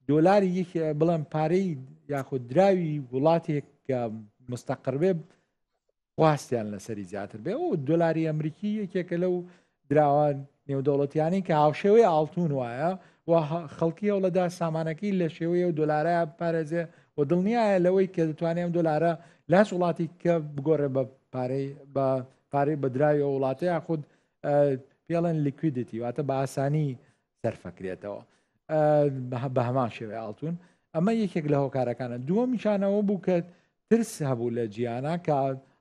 دۆلاری یەک بڵێم پارەی یاخود دراوی وڵاتێک کە مستەقر بێ خواستیان لەسەری زیاتر بێ و دۆلاری ئەمریکی یەکێکە لەو دراوە نێودەوڵەتیانی کە هاوشێوەی ئاڵتون وایە و خەڵکی هەوڵەدا سامانەکەی لە شێوەیە و دۆلارە پارێزێ و دڵنیایە لەوەی کە دەتوانێت ئەم دۆلارە لاش وڵاتی کە بگۆڕێ بە پارەی بە پارەی بە دراوی ئەو وڵاتە یاخود پێڵێن liquidity واتە بە ئاسانی سەرفەکرێتەوە بە هەمان شێوەی ئاڵتون ئەمە یەکێک لە هۆکارەکانە دووەمیشانەوە بوو کە ترس هەبوو لە جیانا کە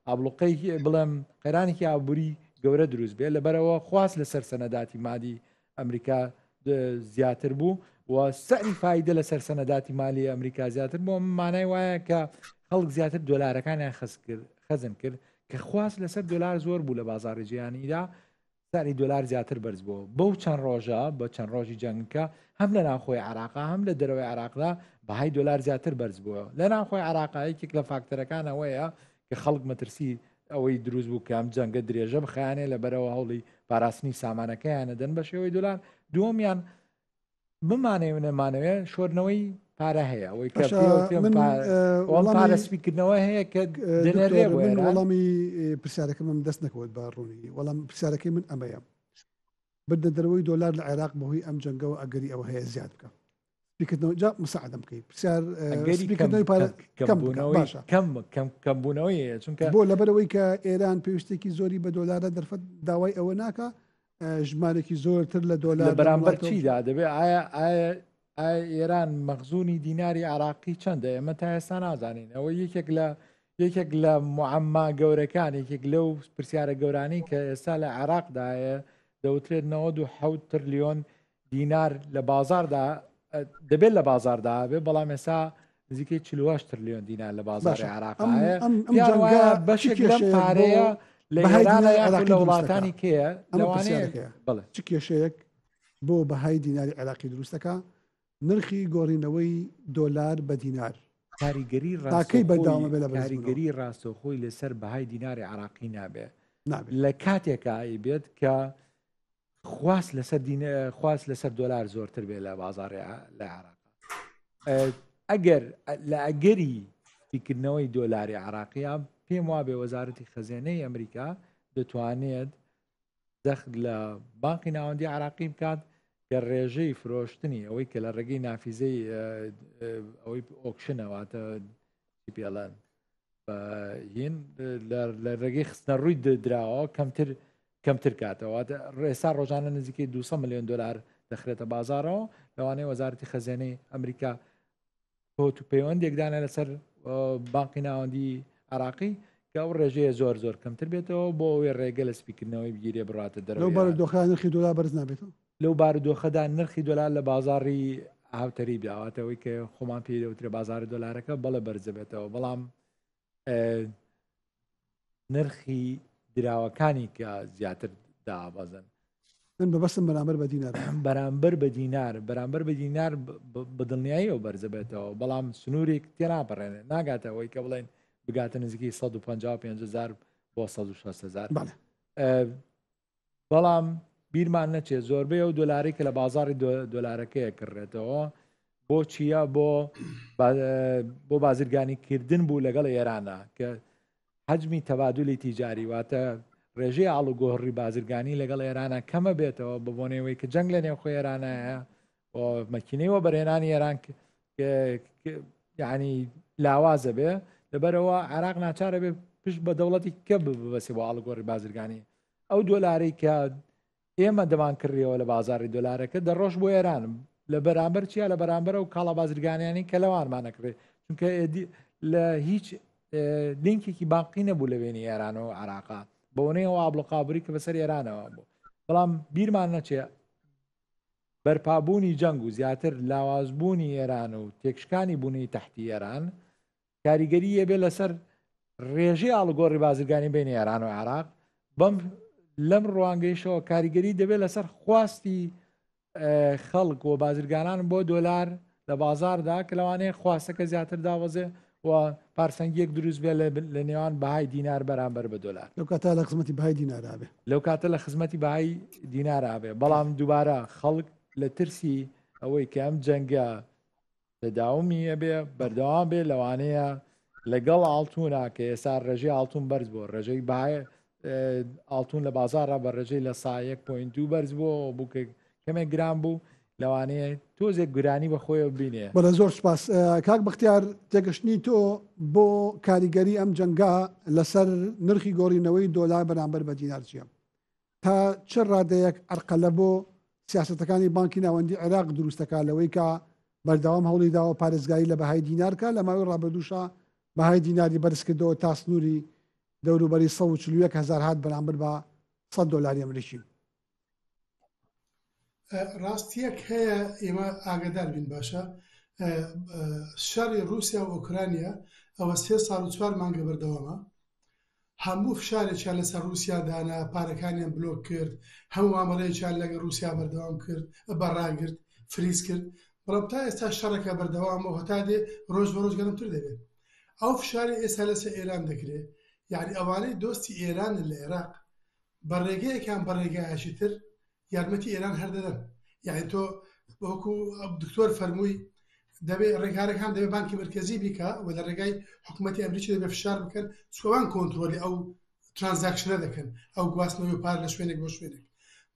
ئابلوقەی بڵێم قەیرانێکی ئابووری گەورە دروست بێ لەبەرەوە خواست لەسەر سەنەداتی مادی ئەمریکا زیاتر بوو و سعری فایدە لەسەر سەنەداتی مالی ئەمریکا زیاتر بۆ مانای وایە کە خەڵک زیاتر دۆلارەکانیان خەزن کرد کە خواست لەسەر دۆلار زۆر بوو لە بازاڕی جیهانیدا سعری دۆلار زیاتر بەرز بووە بەو چەند ڕۆژە بە چەند ڕۆژی جەنگەکە هەم لە ناوخۆی عێراقا هەم لە دەرەوەی عێراقدا بەهای دۆلار زیاتر بەرز بووە لە ناوخۆی عێراقا یەکێک لە فاکتەرەکان ئەوەیە کە خەڵک مەترسی ئەوەی دروست بوو کە ئەم جەنگە درێژە بخایەنێ لەبەرەوە هەوڵی پاراستنی سامانەکەیان دەن بە شێوەی دۆلار دووەمیان بمانەوێ و نەمانەوێ شۆردنەوەی پارە هەیە ئەوەی کە پارە سپیکردنەوە هەیە کە دەنێرێ بۆ من وەڵامی پرسیارەکەمم دەست نەکەوت بە ڕوونی وەڵام پرسیارەکەی من ئەمەیە بردە دەرەوەی دۆلار لە عێراق بەهۆی ئەم جەنگەوە ئەگەری ئەوە هەیە زیاد بکە سپیکردنەوە جا مساعدەم بکەی پرسیار سپیکردنەوەی پارە کەم بوونەوەی کەم کەم کەم بوونەوەی هەیە چونکە بۆ لەبەرەوەی کە ئێران پێویستێکی زۆری بە دۆلارە دەرفەت داوای ئەوە ناکە ژمارێکی زۆرتر لە دۆلار لە بەرامبەر چیدا دەبێ ئایا ئایا ئایا ئێران مەخزونی دیناری عراقی چەندە ئێمە تا ئێستا نازانین ئەوە یەکێک لە یەکێک لە معەمما گەورەکان یەکێک لەو پرسیارە گەورانی کە ئێستا لە عێراقدایە دەوترێت 97 ترلیۆن دینار لە بازاردا دەبێت لە بازاردا بێ بەڵام ئێستا نزیکەی 48 ترلیۆن دینار لە بازاری عراق بەشێک لەم پارەیە لە لە وڵاتانی کێیە لەوانەیە بەڵێ چ کێشەیەک بۆ بەهای دیناری عێراقی دروستەکە نرخی گۆڕینەوەی دۆلار بە دینار کاریگەری ڕاکەی بەردەوامە بێ لە کاریگەری ڕاستەوخۆی لەسەر بەهای دیناری عراقی نابێ لە کاتێکا بێت کە خواست لەسەر دین خواست لەسەر دۆلار زۆرتر بێ لە بازاڕی لە عێراق ئەگەر لە ئەگەری سپیکردنەوەی دۆلاری عراقیە پێم وابێ وەزارەتی خەزێنەی ئەمریکا دەتوانێت زەخت لە بانقی ناوەندی عراقی بکات کە ڕێژەی فرۆشتنی ئەوەی کە لە ڕێگەی نافیزەی ئەوەی auction ەواتە پێڵەن هین لە ڕێگەی خستنە ڕووی دراوە کەمتر کەمتر کاتەوە ڕێسا ڕۆژانە نزیکەی 200 میلیۆن دلار دەخرێتە بازارەوە لەوانەیە وەزارەتی خەزێنەی ئەمریکا کۆت و پەیوەندێکدانە لەسەر بانقی ناوەندی عراقی کە ئەو ڕێژەیە زۆر زۆر کەمتر بێتەوە بۆ ئەوەی ڕێگە لە سپیکردنەوەی بگیرێ بڕاتە دەرەوە لەو بارودۆخە نرخی دۆلار بەرز نابێتەوە لەو بارودۆخەدا نرخی دۆلار لە بازاڕی هاوتەریب داواتەوەی کە خۆمان پێی دەوترێ بازاڕی دۆلارەکە بەڵێ بەرز دەبێتەوە بەڵام نرخی دراوەکانی کە زیاتر دابەزن من بەبەستم بەرامبەر بە دینار بەرامبەر بە دینار بەرامبەر بە دینار بە دڵنیاییەوە بەرزە بێتەوە بەڵام سنوورێک تێناپەڕێنێ ناگاتە ئەوەی کە بڵێن بگاتە نزیکەی 155 هزار بۆ 160 هزار بەڵام بیرمان نەچێت زۆربەی ئەو دۆلاری کە لە بازاری دۆلارەکەیە کڕێتەوە بۆ چییە بۆ بۆ بازرگانی کردن بوو لەگەڵ ئێرانە کە حەجمی تەبادلی تیجاری واتە ڕێژەی ئاڵوگۆڕی بازرگانی لەگەڵ ئێرانە کەمە بێتەوە بە بۆنەوەی کە جەنگ لە نێوخۆ ئێرانایە مەکینەی وەبەرهێنانی ئێران یعنی لاوازە بێ لەبەرەوە عێراق ناچارە بێ پشت بە دەوڵەتی کە ببەسێ بۆ ئاڵوگۆڕی بازرگانی ئەو دۆلارەی کە ئێمە دەمان کڕیەوە لە بازاری دۆلارەکە دەڕۆژ بۆ ئێران لە بەرامبەر چیا لە بەرامبەر ئەو کاڵا بازرگانیانی کە لەوانمانەکرێ چونکە لە هیچ لینکێکی باقی نەبوو لە بینی ئێران و عراقا بەونەیەوە ئابلۆقابوری کە بەسەر ئێرانەوە بوو بەڵام بیرمان نەچێ بەرپابوونی جەنگ و زیاتر لاوازبوونی ئێران و تێکشکانی بوونی تەحتی ئێران کاریگەری یەبێ لەسەر ڕێژەی ئاڵوگۆڕی بازرگانی بین ئێران و عێراق بەم لەم ڕوانگەیشەوە کاریگەری دەبێت لەسەر خواستی خەڵک و بازرگانان بۆ دۆلار لە بازاردا کە لەوانەیە خواستەکە زیاتر داوەزێ و و پارسەنگیەک دروست بێ لە نێوان بەهای دینار بەرامبەر بە دۆلار. لەو کاتە لە خزمەتی بەهای دینارا بێ. لەو کاتە لە خزمەتی بەهای دینارا بێ، بەڵام دووبارە خەڵک لە ترسی ئەوەی کە ئەم جەنگە تەداومی ئەبێ بەردەوام بێ لەوانەیە لەگەڵ ئاڵتونا کە ئێستا ڕێژەی ئاڵتون بەرز بووە ڕێژەی بەهای ئاڵتون لە بازاڕا بە ڕێژەی لە سا 1.2 بەرز بووە بوو کە کەمێک گران بوو لەوانەیە تۆزێک گرانی بە خۆیەوە بینێ. بەڵێ زۆر سوپاس کاک بەختیار تێگەشتنی تۆ بۆ کاریگەری ئەم جەنگە لەسەر نرخی گۆڕینەوەی دۆلار بەرامبەر بە دینار چییە؟ تا چ ڕادەیەک عەرقەلە بۆ سیاسەتەکانی بانکی ناوەندی عێراق دروست دەکات لەوەی کە بەردەوام هەوڵی داوە پارێزگاری لە بەهای دینار بکات لە ماوەی ڕابردووشا بەهای دیناری بەرزکردەوە تا سنووری دەوروبەری 141 هەزار هات بەرامبەر بە 100 دۆلاری ئەمریکی. ڕاستیەک هەیە ئێمە ئاگادار بین باشە شەڕی ڕووسیا و ئۆکرانیا ئەوە سێ ساڵ و چوار مانگە بەردەوامە هەموو فشارێکیان لەسەر ڕووسیا دانا، پارەکانیان بلۆک کرد، هەموو مامەڵەیەکیان لەگەڵ ڕووسیا بەردەوام کرد، بە ڕاگرت، freeze کرد، بەڵام تا ئێستا شەڕەکە بەردەوامە و هەتا دێ ڕۆژ بە ڕۆژ گەرمتر دەبێت. ئەو فشارەی ئێستا لەسەر ئێران دەکرێ، یەعنی ئەوانەی دۆستی ئێرانن لە ئێراق، بە ڕێگەیەک یان بە ڕێگایەکی تر یارمەتی ئێران هەر دەدەن یعنی تۆ وەکو دکتۆر فەرمووی دەبێ ڕێکارەکان دەبێ بانکی مرکزی بیکا و لە ڕێگای حکوومەتی ئەمریکی دەبێ فشار بکەن چوان کۆنترۆلی ئەو transaction ە دەکەن ئەو گواستنەوەی پار لە شوێنێک بۆ شوێنێک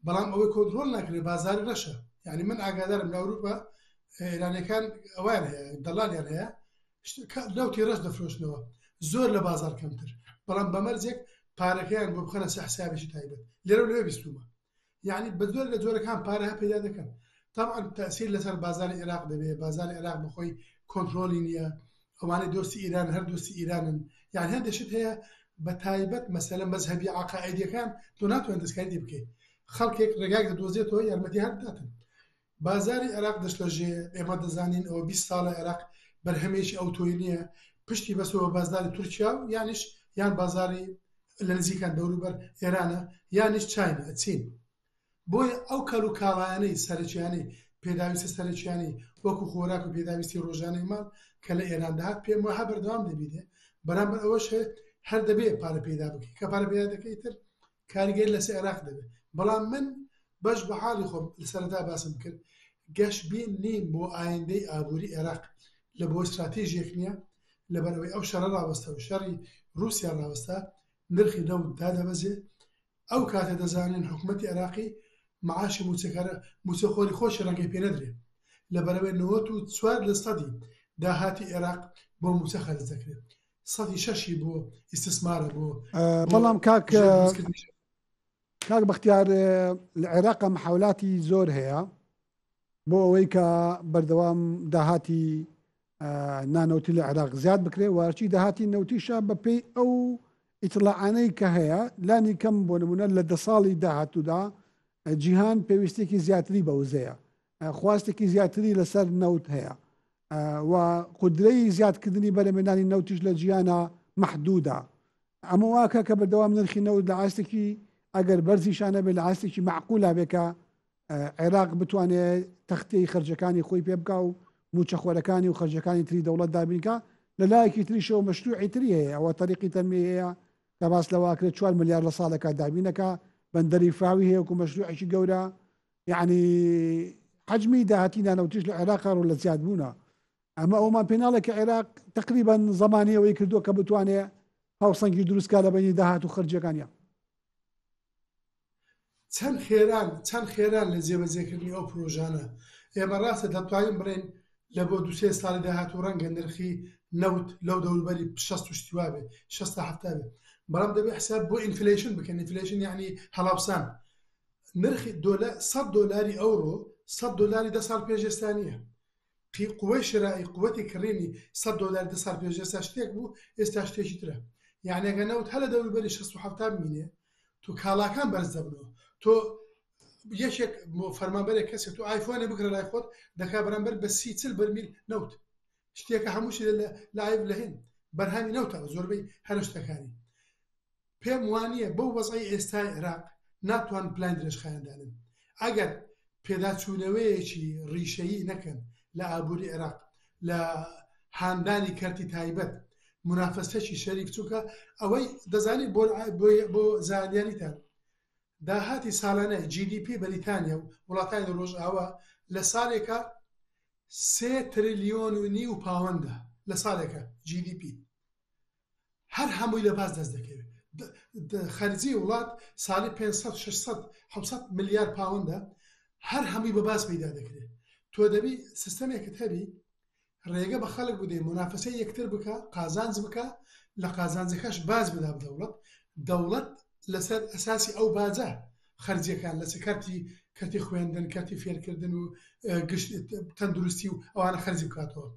بەڵام ئەوەی کۆنترۆل ناکرێت بازاری ڕەشە یعنی من ئاگادارم لە ئەوروپا ئێرانەکان ئەوان هەیە دەڵالیان هەیە نەوتی ڕەش دەفرۆشنەوە زۆر لە بازار کەمتر بەڵام بەمەرجێک پارەکەیان بۆ بخەنە سەر حسابێکی تایبەت لێرە لەوێ بیستومە یعنی بە زۆر لە جۆرەکان پارە هە پەیدا دەکەن طبعا تەسیر لەسەر بازاری عێراق دەبێ بازاری عێراق بەخۆی کۆنترۆلی نییە ئەوانەی دۆستی ئیران هەر دۆستی ئیرانن یعنی هەندێک شت هەیە بە تایبەت مەسەلە مەزهەبی عقائدیەکان تۆ ناتوانێت دەستکاری بکەیت خەڵکێک ڕێگایەک دەدۆزێتەوە یارمەتی هەر بداتن بازاری عێراق دەشڵەژێ، ئێمە دەزانین ئەوە 20 ساڵە عێراق بەرهەمێکی ئەوتۆی نییە، پشتی بەستووە بە بازاری تورکیا و یانیش یان بازاری لە نزیکان دەوروبەر ئێرانە یانیش چاینا، چین. بۆیە ئەو کەل و کاڵایانەی سەرەکیانەی پێداویستە سەرەکیانەی وەکو خۆراک و پێداویستی ڕۆژانەی ماڵ کە لە ئێران دەهات پێم وایە بەردەوام دەبیت بەرامبەر ئەوەش هەر دەبێ پارە پەیدا بکەی کە پارە پەیدا دەکەی تر کاریگەری لەسەر عێراق دەبێت بەڵام من بەش بە حاڵی خۆم لە سەرەتا باسم کرد گەشبین نیم بۆ ئایندەی ئابووری عێراق لە بۆ استراتیژێک نییە لەبەرئەوەی ئەو شەڕە ڕاوەستە و شەڕی رووسیا ڕاوەستا نرخی نەوت دادەبەزێ ئەو کاتە دەزانین حکوومەتی عێراقی معاشی موچەکەرە موچەخۆری خۆشی ڕەنگەی پێ نەدرێ لەبەرئەوەی 94 لە سەدی داهاتی عێراق بۆ موچە خەرج دەکرێت سەدی شەشی بۆ ئیستسمارە بۆ بەڵام کاک کاک بەختیار لە عێراقە محاولاتی زۆر هەیە بۆ ئەوەی کە بەردەوام داهاتی نانەوتی لە عێراق زیاد بکرێ وارچی داهاتی نەوتیشە بەپێی ئەو ئیتلاعانەی کە هەیە لانی کەم بۆ نمونە لە دە ساڵی داهاتوودا جیهان پێویستێکی زیاتری بە وزەیە خواستێکی زیاتری لەسەر نەوت هەیە و قودرەی زیادکردنی بەرەمێنانی نەوتیش لە جیهانا مەحدودە ئەمە واکە کە بەردەوام نرخی نەوت لە ئاستێکی ئەگەر بەرزیشانە بێ لە ئاستێکی معقولا بێ کە عێراق بتوانێت تەختەی خەرجەکانی خۆی پێ بکا و موچەخۆرەکانی و خەرجەکانی تری دەوڵەت دابینکا لە لایەکی تریشەوە مەشروعی تری هەیە ئەوە تەریقی تەنمیە هەیە کە باس لەوە ئەکرێت 4 ملیار لە ساڵێکا دابینەکە بەندەری فاوی هەیە وەکو مەشروعێکی گەورە یعنی حجمی داهاتی نانەوتیش لە عێراق ڕوو لە زیاد بوونە ئەمە ئەومان پێ ناڵێ کە عێراق تقریبا زمانی ئەوەی کردووە کە بتوانێ هاوسەنگی دروستکا لە بینی داهات و خەرجیەکانیان. چەند خێران چەند خێران لە جێبەجێکردنی ئەو پرۆژانە ئێمە ڕاستە دەتوانین بڵێین لە بۆ دوو سێ ساڵی داهاتوو ڕەنگە نرخی نەوت لەو دەوروبەری 60 و شتی وا بێ 60 تا 70 بێ بەڵام دەبێ حساب بۆ inflation بکەن inflation یعنی هەڵاوسان نرخی دۆلار 100 دۆلاری ئەوڕۆ 100 دۆلاری دە ساڵ پێش ئێستا نییە قی قوەی شرائی قوتی کڕینی سەد دۆلار دە ساڵ پێش ئێستا شتێک بوو ئێستا شتێکی ترە یعنی ئەگەر نەوت هەر لە دەوروبەری شەست و حەفتا بمینێ تۆ کاڵاکان بەرز دەبنەوە تۆ یەکێک فەرمانبەرێک کەسێک تۆ ئایفۆنێ بکڕە لای خۆت دەکا بەرامبەر بە سی چل بەرمیل نەوت شتێکە هەمووشی لە ئایف لە هند بەرهەمی نەوتە زۆربەی هەرە شتەکانی پێم وانییە بەو وەزعەی ئێستای عێراق ناتوان پلانی درێژخایەن دانێن. ئەگەر پێداچوونەوەیەکی ڕیشەیی نەکەن لە ئابووری عێراق، لە. هاندانی کەرتی تایبەت، مونافەسەکی شەریف، چونکە ئەوەی دەزانی بۆ بۆ زانیاریتان داهاتی ساڵانەی GDP بەریتانیا و وڵاتانی ڕۆژئاوا لە ساڵێکا سێ ترلیۆن و نیو پاوەندە لە ساڵێکا GDP هەر هەمووی لە باج دەست دەکەوێت. خەرجی وڵات ساڵی 500 600 700 ملیار پاوەندە هەر هەمووی بە باج پەیدا دەکرێت. تۆ دەبی سیستەمێکت هەبی ڕێگە بە خەڵک بدەی مونافەسەی یەکتر بکا قازانج بکا لە قازانجەکەش باج بدا بە دەوڵەت دەوڵەت لەسەر ئەساسی ئەو باجە خەرجیەکان لەسە کەرتی کەرتی خوێندن کەرتی فێرکردن و گشت تەندروستی و ئەوانە خەرجی بکاتەوە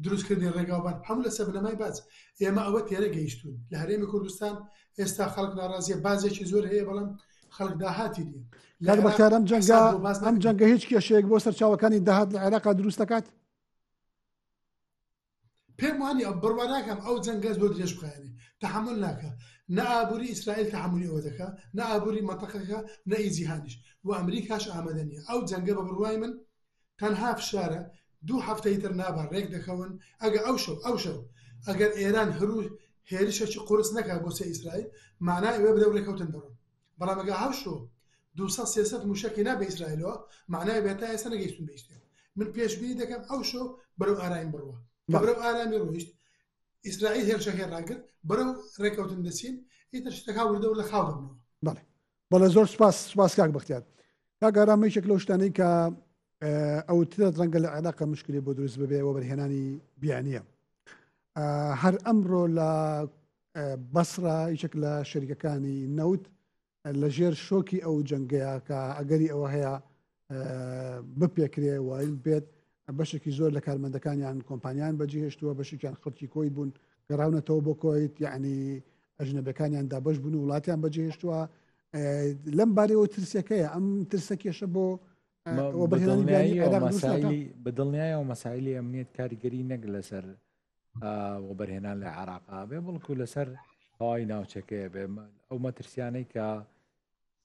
دروستکردنی ڕێگاوبان هەموو لەسەر بنەمای باج ئێمە ئەوە تێرە گەیشتوین لە هەرێمی کوردستان ئێستا خەڵک ناڕازیە باجێکی زۆر هەیە بەڵام خەڵک داهاتی نییە لە بەختیار ئەم جەنگە ئەم جەنگە هیچ کێشەیەک بۆ سەرچاوەکانی داهات لە عێراقا دروست دەکات؟ پێم وانی ئەو بڕوا ناکەم ئەو جەنگە زۆر درێژ بخایەنێ تەحەمول ناکا نە ئابووری ئیسرائیل تەحەمولی ئەوە دەکا نە ئابووری مەنتەقەکە نە ئی جیهانیش و ئەمریکاش ئامادە نییە ئەو جەنگە بە بڕوای من تەنها فشارە دوو هەفتەی تر نابا ڕێک دەکەون ئەگە ئەو شەو ئەو شەو ئەگەر ئێران هەرو هێرشێکی قورس نەکا بۆ سەر ئیسرائیل معنای ئەوەیە بەرەو ڕێکەوتن دەڕۆن بەڵام ئەگە هاوشۆ 200 300 موشەکی نا بە ئیسرائیلەوە معنای ئەوەیە تا ئێستا نەگەیشتون بە هیچ شتێک من پێشبینی دەکەم ئەو شەو بەرەو ئارامی بڕوا کە بەرەو ئارامی ڕۆیشت ئیسرائیل هێرشەکەی ڕاگرت بەرەو ڕێکەوتن دەچین ئیتر شتەکان وردە وردە خاو دەبنەوە. بەڵێ بەڵێ زۆر سپاس سپاس کاک بەختیار. کاک ئارام یەکێک لەو شتانەی کە ئەوترێت ڕەنگە لە عێراق مشکلی بۆ دروست ببێ وەبەرهێنانی بیانییە. هەر ئەمڕۆ لە بەسرە یەکێک لە شەریکەکانی نەوت لە ژێر شۆکی ئەو جەنگەیە کە ئەگەری ئەوە هەیە بپێکرێ و بێت بەشێکی زۆر لە کارمەندەکانیان کۆمپانیان بەجێهێشتووە بەشێکیان خەڵکی کۆیت بوون گەڕاونەتەوە بۆ کۆیت یعنی ئەژنەبەکانیان دابش بوون و وڵاتیان بەجێهێشتووە لەم بارەوە ترسەکەیە ئەم ترسە کێشە بۆ بە دڵنیایەوە مەسایلی ئەمنیەت کاریگەری نەک لەسەر وەبەرهێنان لە عێراقا بێ بەڵکو لەسەر تەواوی ناوچەکەیە بێ ئەو مەترسیانەی کە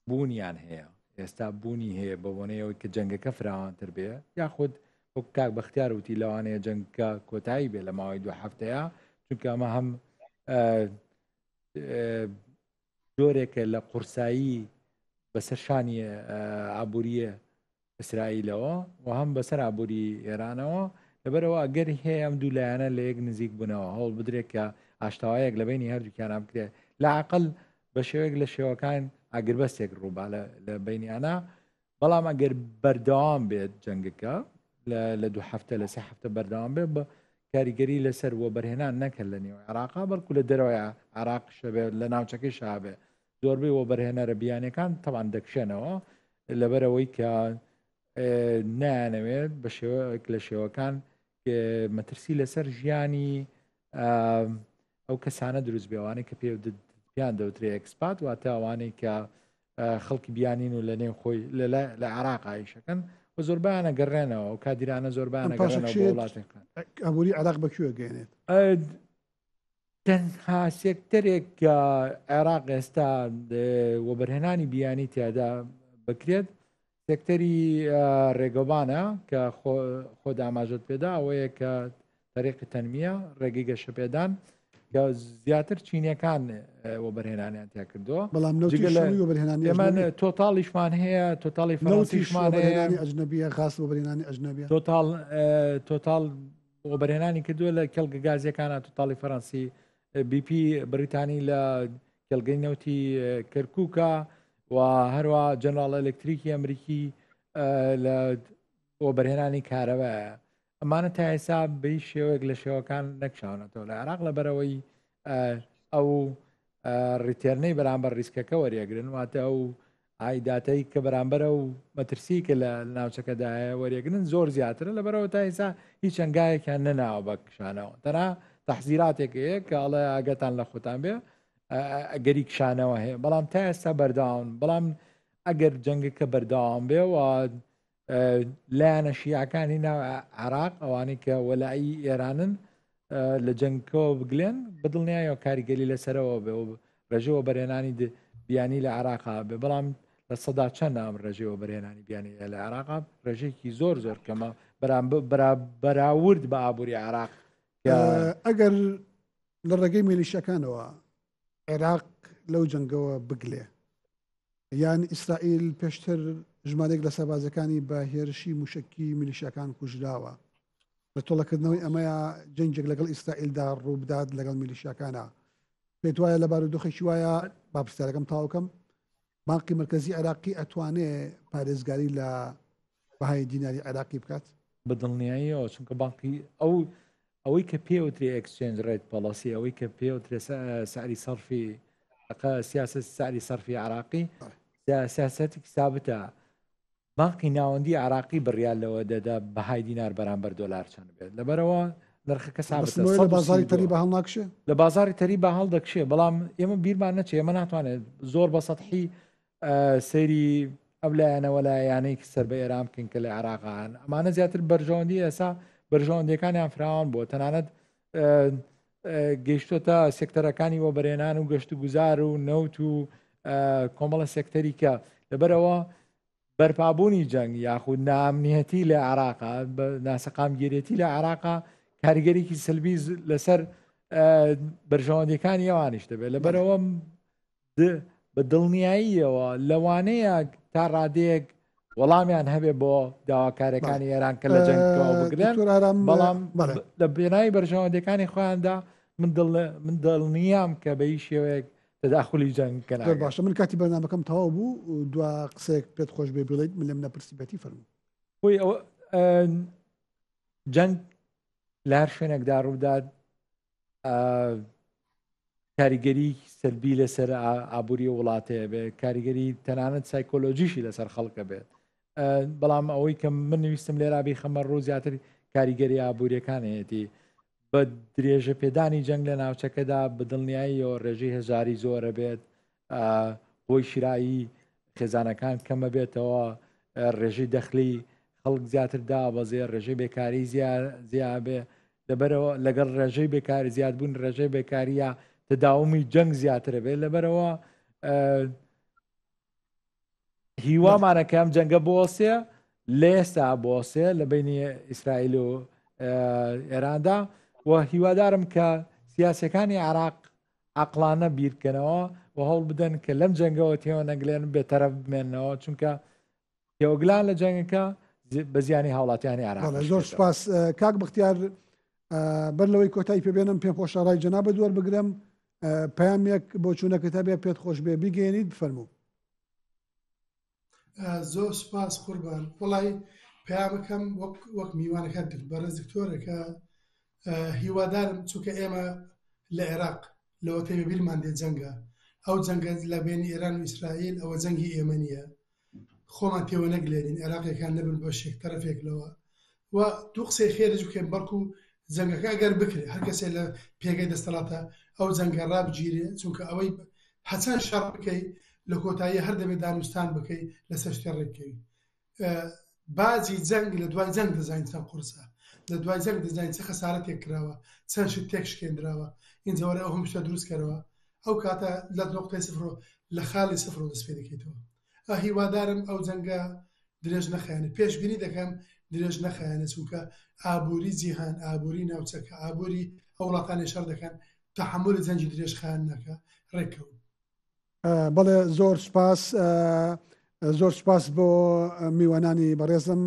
بوونیان هەیە ئێستا بوونی هەیە بە بۆنەیەوەی کە جەنگەکە فراوانتر بێ یاخود وەک کاک بەختیار وتی لەوانەیە جەنگەکە کۆتایی بێ لە ماوەی دوو هەفتەیە چونکە ئەمە هەم جۆرێکە لە قورسایی بەسەر شانی ئابووریە ئیسرائیلەوە و هەم بەسەر ئابووری ئێرانەوە لەبەرەوە ئەگەر هەیە ئەم دوو لایەنە لە یەک نزیک بوونەوە هەوڵ بدرێت کە ئاشتاوایەک لە بینی هەردووکیانە بکرێت لە عقل بە شێوەیەک لە شێوەکان ئاگربەستێک ڕووبا لە بینیانە بەڵام ئەگەر بەردەوام بێت جەنگەکە لە دوو هەفتە لە سێ هەفتە بەردەوام بێت بە کاریگەری لەسەر وەبەرهێنان نەکرد لە نێو عێراقا بەڵکو لە دەرەوەی عێراق شەبێت لە ناوچەکەی شابێ زۆربەی وەبەرهێنەرە بیانەکان تەوان دەکشێنەوە لەبەرەوەی کە نایانەوێت بە شێوەیەک لە شێوەکان مەترسی لەسەر ژیانی ئەو کەسانە دروست بێوانەی کە پێ پیان دەوترێ expat واتە ئەوانەی کە خەڵکی بیانین و لە نێو خۆی لە عراق ئایشەکەن و زۆربیانە گەڕێنەوە و کادیرانە زۆربیانە وڵاتەکان ئابووری عراق بەکوێ گەێنێت تەنها سێکتەرێک کە عێراق ئێستا وەبەرهێنانی بیانی تیادا بکرێت سێکتەری ڕێگەوبانە کە خۆ ئاماژەت پێدا ئەوەیە کە تەریقی تەنمیە ڕێگەی گەشەپێدان کە زیاتر چینیەکان وەبەرهێنانیان تیا کردووە بەڵام ئێمان تۆتاڵیشمان هەیە تۆتاڵی فەرەنسیشمان هەیە ئەجنبیە غاز وەبەرهێنانی ئەجنبیە تۆتاڵ تۆتاڵ وەبەرهێنانی کردووە لە کێڵگە گازیەکانە تۆتاڵی فەرەنسی بیپی بریتانی لە کێڵگەی نەوتی کەرکووکە و هەروە جەنراڵ ئەلکتریکی ئەمریکی لە وەبەرهێنانی کارەبایە ئەمانە تا ئێستا بە هیچ شێوەیەک لە شێوەکان نەکشاونەتەوە لە عێراق لەبەرەوەی ئەو return ەی بەرامبەر ریسکەکە وەریەگرن واتە ئەو عایداتەی کە بەرامبەرە و مەترسی کە لە ناوچەکەدایە وەریەگرن زۆر زیاترە لەبەرەوە تا ئێستا هیچ هەنگاوێکیان نەناوە بە کشانەوە تەنها تەحزیراتێک هەیە کە ئەڵێ ئاگاتان لە خۆتان بێ ئەگەری کشانەوە هەیە بەڵام تا ئێستا بەردەوام بەڵام ئەگەر جەنگەکە بەردەوام بێ و لایەنە شیعەکانی ناو عێراق ئەوانەی کە وەلائی ئێرانن لە جەنگەوە بگلێن بەدڵنیایەوە کاریگەری لەسەرەوە بێ و ڕێژەی وەبەرهێنانی بیانی لە عێراقا بێ بەڵام لە سەدا چەند ئەم ڕێژەی وەبەرهێنانی بیانی لە عێراقا ڕێژەیەکی زۆر زۆر کەمە بەراورد بە ئابووری عێراق. ئەگەر لە ڕێگەی میلیشەکانەوە عێراق لەو جەنگەوە بگلێ یان ئیسرائیل پێشتر ژمارێک لە سەربازەکانی بە هێرشی موشکی میلیشیاکان کوژراوە لە تۆڵەکردنەوەی ئەمەیە جەنگێک لەگەڵ ئیسرائیلدا ڕووبدات لەگەڵ میلیشیاکانە پێت وایە لە بارودۆخێکی وایە با پرسیارەکەم تاوکەم بانقی مرکزی عێراقی ئەتوانێ پارێزگاری لە بەهای دیناری عێراقی بکات؟ بە دڵنیاییەوە چونکە بانقی ئەو ئەوەی کە پێوترێ exchange rate policy ئەوەی کە پێوترێ سعری سەرفی سیاست سعری سەرفی عراقی سیاسەتێکی سابتە بانقی ناوەندی عراقی بڕیار لەوە دەدا بەهای دینار بەرامبەر دۆلار چەند بێت لەبەرەوە نرخەکە سابتە لە بازاری تەریبا هەڵناکشێ لە بازاری تەریبا هەڵدەکشێ بەڵام ئێمە بیرمان نەچێ ئێمە ناتوانێت زۆر بە سەحی سەیری ئەو لایەنە وەلایانەی کە سەر بە ئێران بکەین کە لە عێراقان ئەمانە زیاتر بەرژەوەندی ئێسا بەرژەوەندیەکانیان فراوان بووە تەنانەت گەیشتۆتە سێکتەرەکانی وەبەرێنان و گەشت و گوزار و نەوت و کۆمەڵە سێکتەری کە لەبەرەوە بەرپابوونی جەنگ یاخود نامنیەتی لە عێراقا ناسەقامگیرێتی لە عێراقا کاریگەریکی سلبی لەسەر بەرژەوەندیەکانی ئەوانیش دەبێت لەبەرەوە بە دڵنیاییەوە لەوانەیە تا ڕادەیەک وەڵامیان هەبێ بۆ داواکارەکانی ئێران کە لە جەنگەوە بگرن بەڵام لە بێناوی بەرژەوەندەکانی خۆیاندا من دڵ من دڵنیام کە بە هیچ شێوەیەک تەداخلی جەنگ کەن باشە من کاتی بەرنامەکەم تەواو بوو دوا قسەیەک پێت خۆش بێ بڵێیت من لێم نەپرسی بێتی فەرموو خۆی ئەوە جەنگ لە هەر شوێنێکدا ڕوودات کاریگەری سەلبی لەسەر ئابووری وڵاتەیە بێت کاریگەری تەنانەت سایکۆلۆژیشی لەسەر خەڵکە بێت بەڵام ئەوەی کە من نویستم لێرا بیخەمە ڕوو زیاتر کاریگەری ئابووریەکانەتی بە درێژە پێدانی جەنگ لە ناوچەکەدا بە دڵنیاییەوە ڕێژەی هەژاری زۆرە بێت هۆی شرایی خێزانەکان کەمە بێتەوە ڕێژەی دەخلی خەڵک زیاتر دابەزێ ڕێژەی بێکاری زیابێ لەبەرەوە لەگەڵ ڕێژەی بێکاری زیادبوون ڕێژەی بێکاریە تەداومی جەنگ زیاترە بێت لەبەرەوە هیوامانە کە ئەم جەنگە بۆسێ لە ئێستا بۆسێ لە بینی ئیسرائیل و ئێراندا و هیوادارم کە سیاسەکانی عراق عقلانە بیرکەنەوە و هەوڵ بدەن کە لەم جەنگەوە تێوە نەگلێن بێتەرەف بمێنەوە چونکە تێوەگلان لە جەنگەکە بە زیانی هاوڵاتیانی عێراق زۆر سپاس کاک بەختیار بەر لەوەی کۆتایی پێبێنم پێم خۆشە ڕای جەنابت وەربگرم پەیامێک بۆ چوونەکەت هەبێ پێت خۆش بێ بیگەێنیت بفەرموو. زۆر سپاس قوربان وڵی پەیامەکەم وەک وەک میوانەکە بەڕێز دکتۆرەکە هیوادارم چونکە ئێمە لە عێراق لەوەتەی بەبیرمان دێ جەنگە ئەو جەنگە لە بێنی ئێران و ئیسرائیل ئەوە جەنگی ئێمە نییە خۆمان تێوە نەگلێنین عێراقیەکان نەبن بەشێک تەرەفێک لەوە و دوو قسەی خێرش بکەین بەڵکو جەنگەکە ئەگەر بکرێ هەر کەسێ لە پێگەی دەستەڵاتە ئەو جەنگە ڕابگیرێ چونکە ئەوەی هەچەند شەڕ بکەی لە کۆتایی هەر دەبێت دانوستان بکەی لەسەر شتێ ڕێککەوی باجی جەنگ لە دوای جەنگ دەزانین چەند قورسە لە دوای جەنگ دەزانین چ خەسارەتێک کراوە چەند شت تێک شکێنراوە ئینجا وەرە ئەو هەموو شتە دروست کەرەوە ئەو کاتە لە نۆقتەی سفرۆ لە خاڵی سفرەوە دەست پێ دەکەیتەوە هیوادارم ئەو جەنگە درێژ نەخایەنێ پێشبینی دەکەم درێژ نەخایەنێ چونکە ئابووری جیهان ئابووری ناوچەکە ئابووری ئەو وڵاتانەی شەڕ دەکەن تەحەمولی جەنگی درێژخایەن ناکە ڕێککەون. بەڵێ زۆر سوپاس زۆر سوپاس بۆ میوانانی بەڕێزم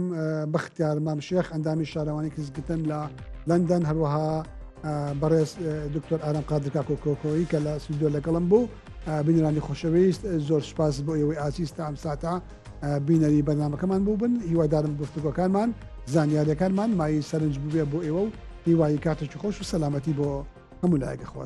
بەختیار مام شێخ ئەندامی شارەوانی کزگتن لە لەندەن هەروەها بەڕێز دکتۆر ئارام قادر کاکۆ کۆکۆیی کە لە سوودۆ لەگەڵم بوو بینرانی خۆشەویست زۆر سوپاس بۆ ئێوەی ئازیز تا ئەم ساتە بینەری بەرنمەکەمان بووبن هیوادارم گفتوگۆکانمان زانیاریەکانمان مای سەرنج بووێ بۆ ئێوە و هیوایی کاتێکی خۆش و سەلامەتی بۆ هەموو لایەکە خواز.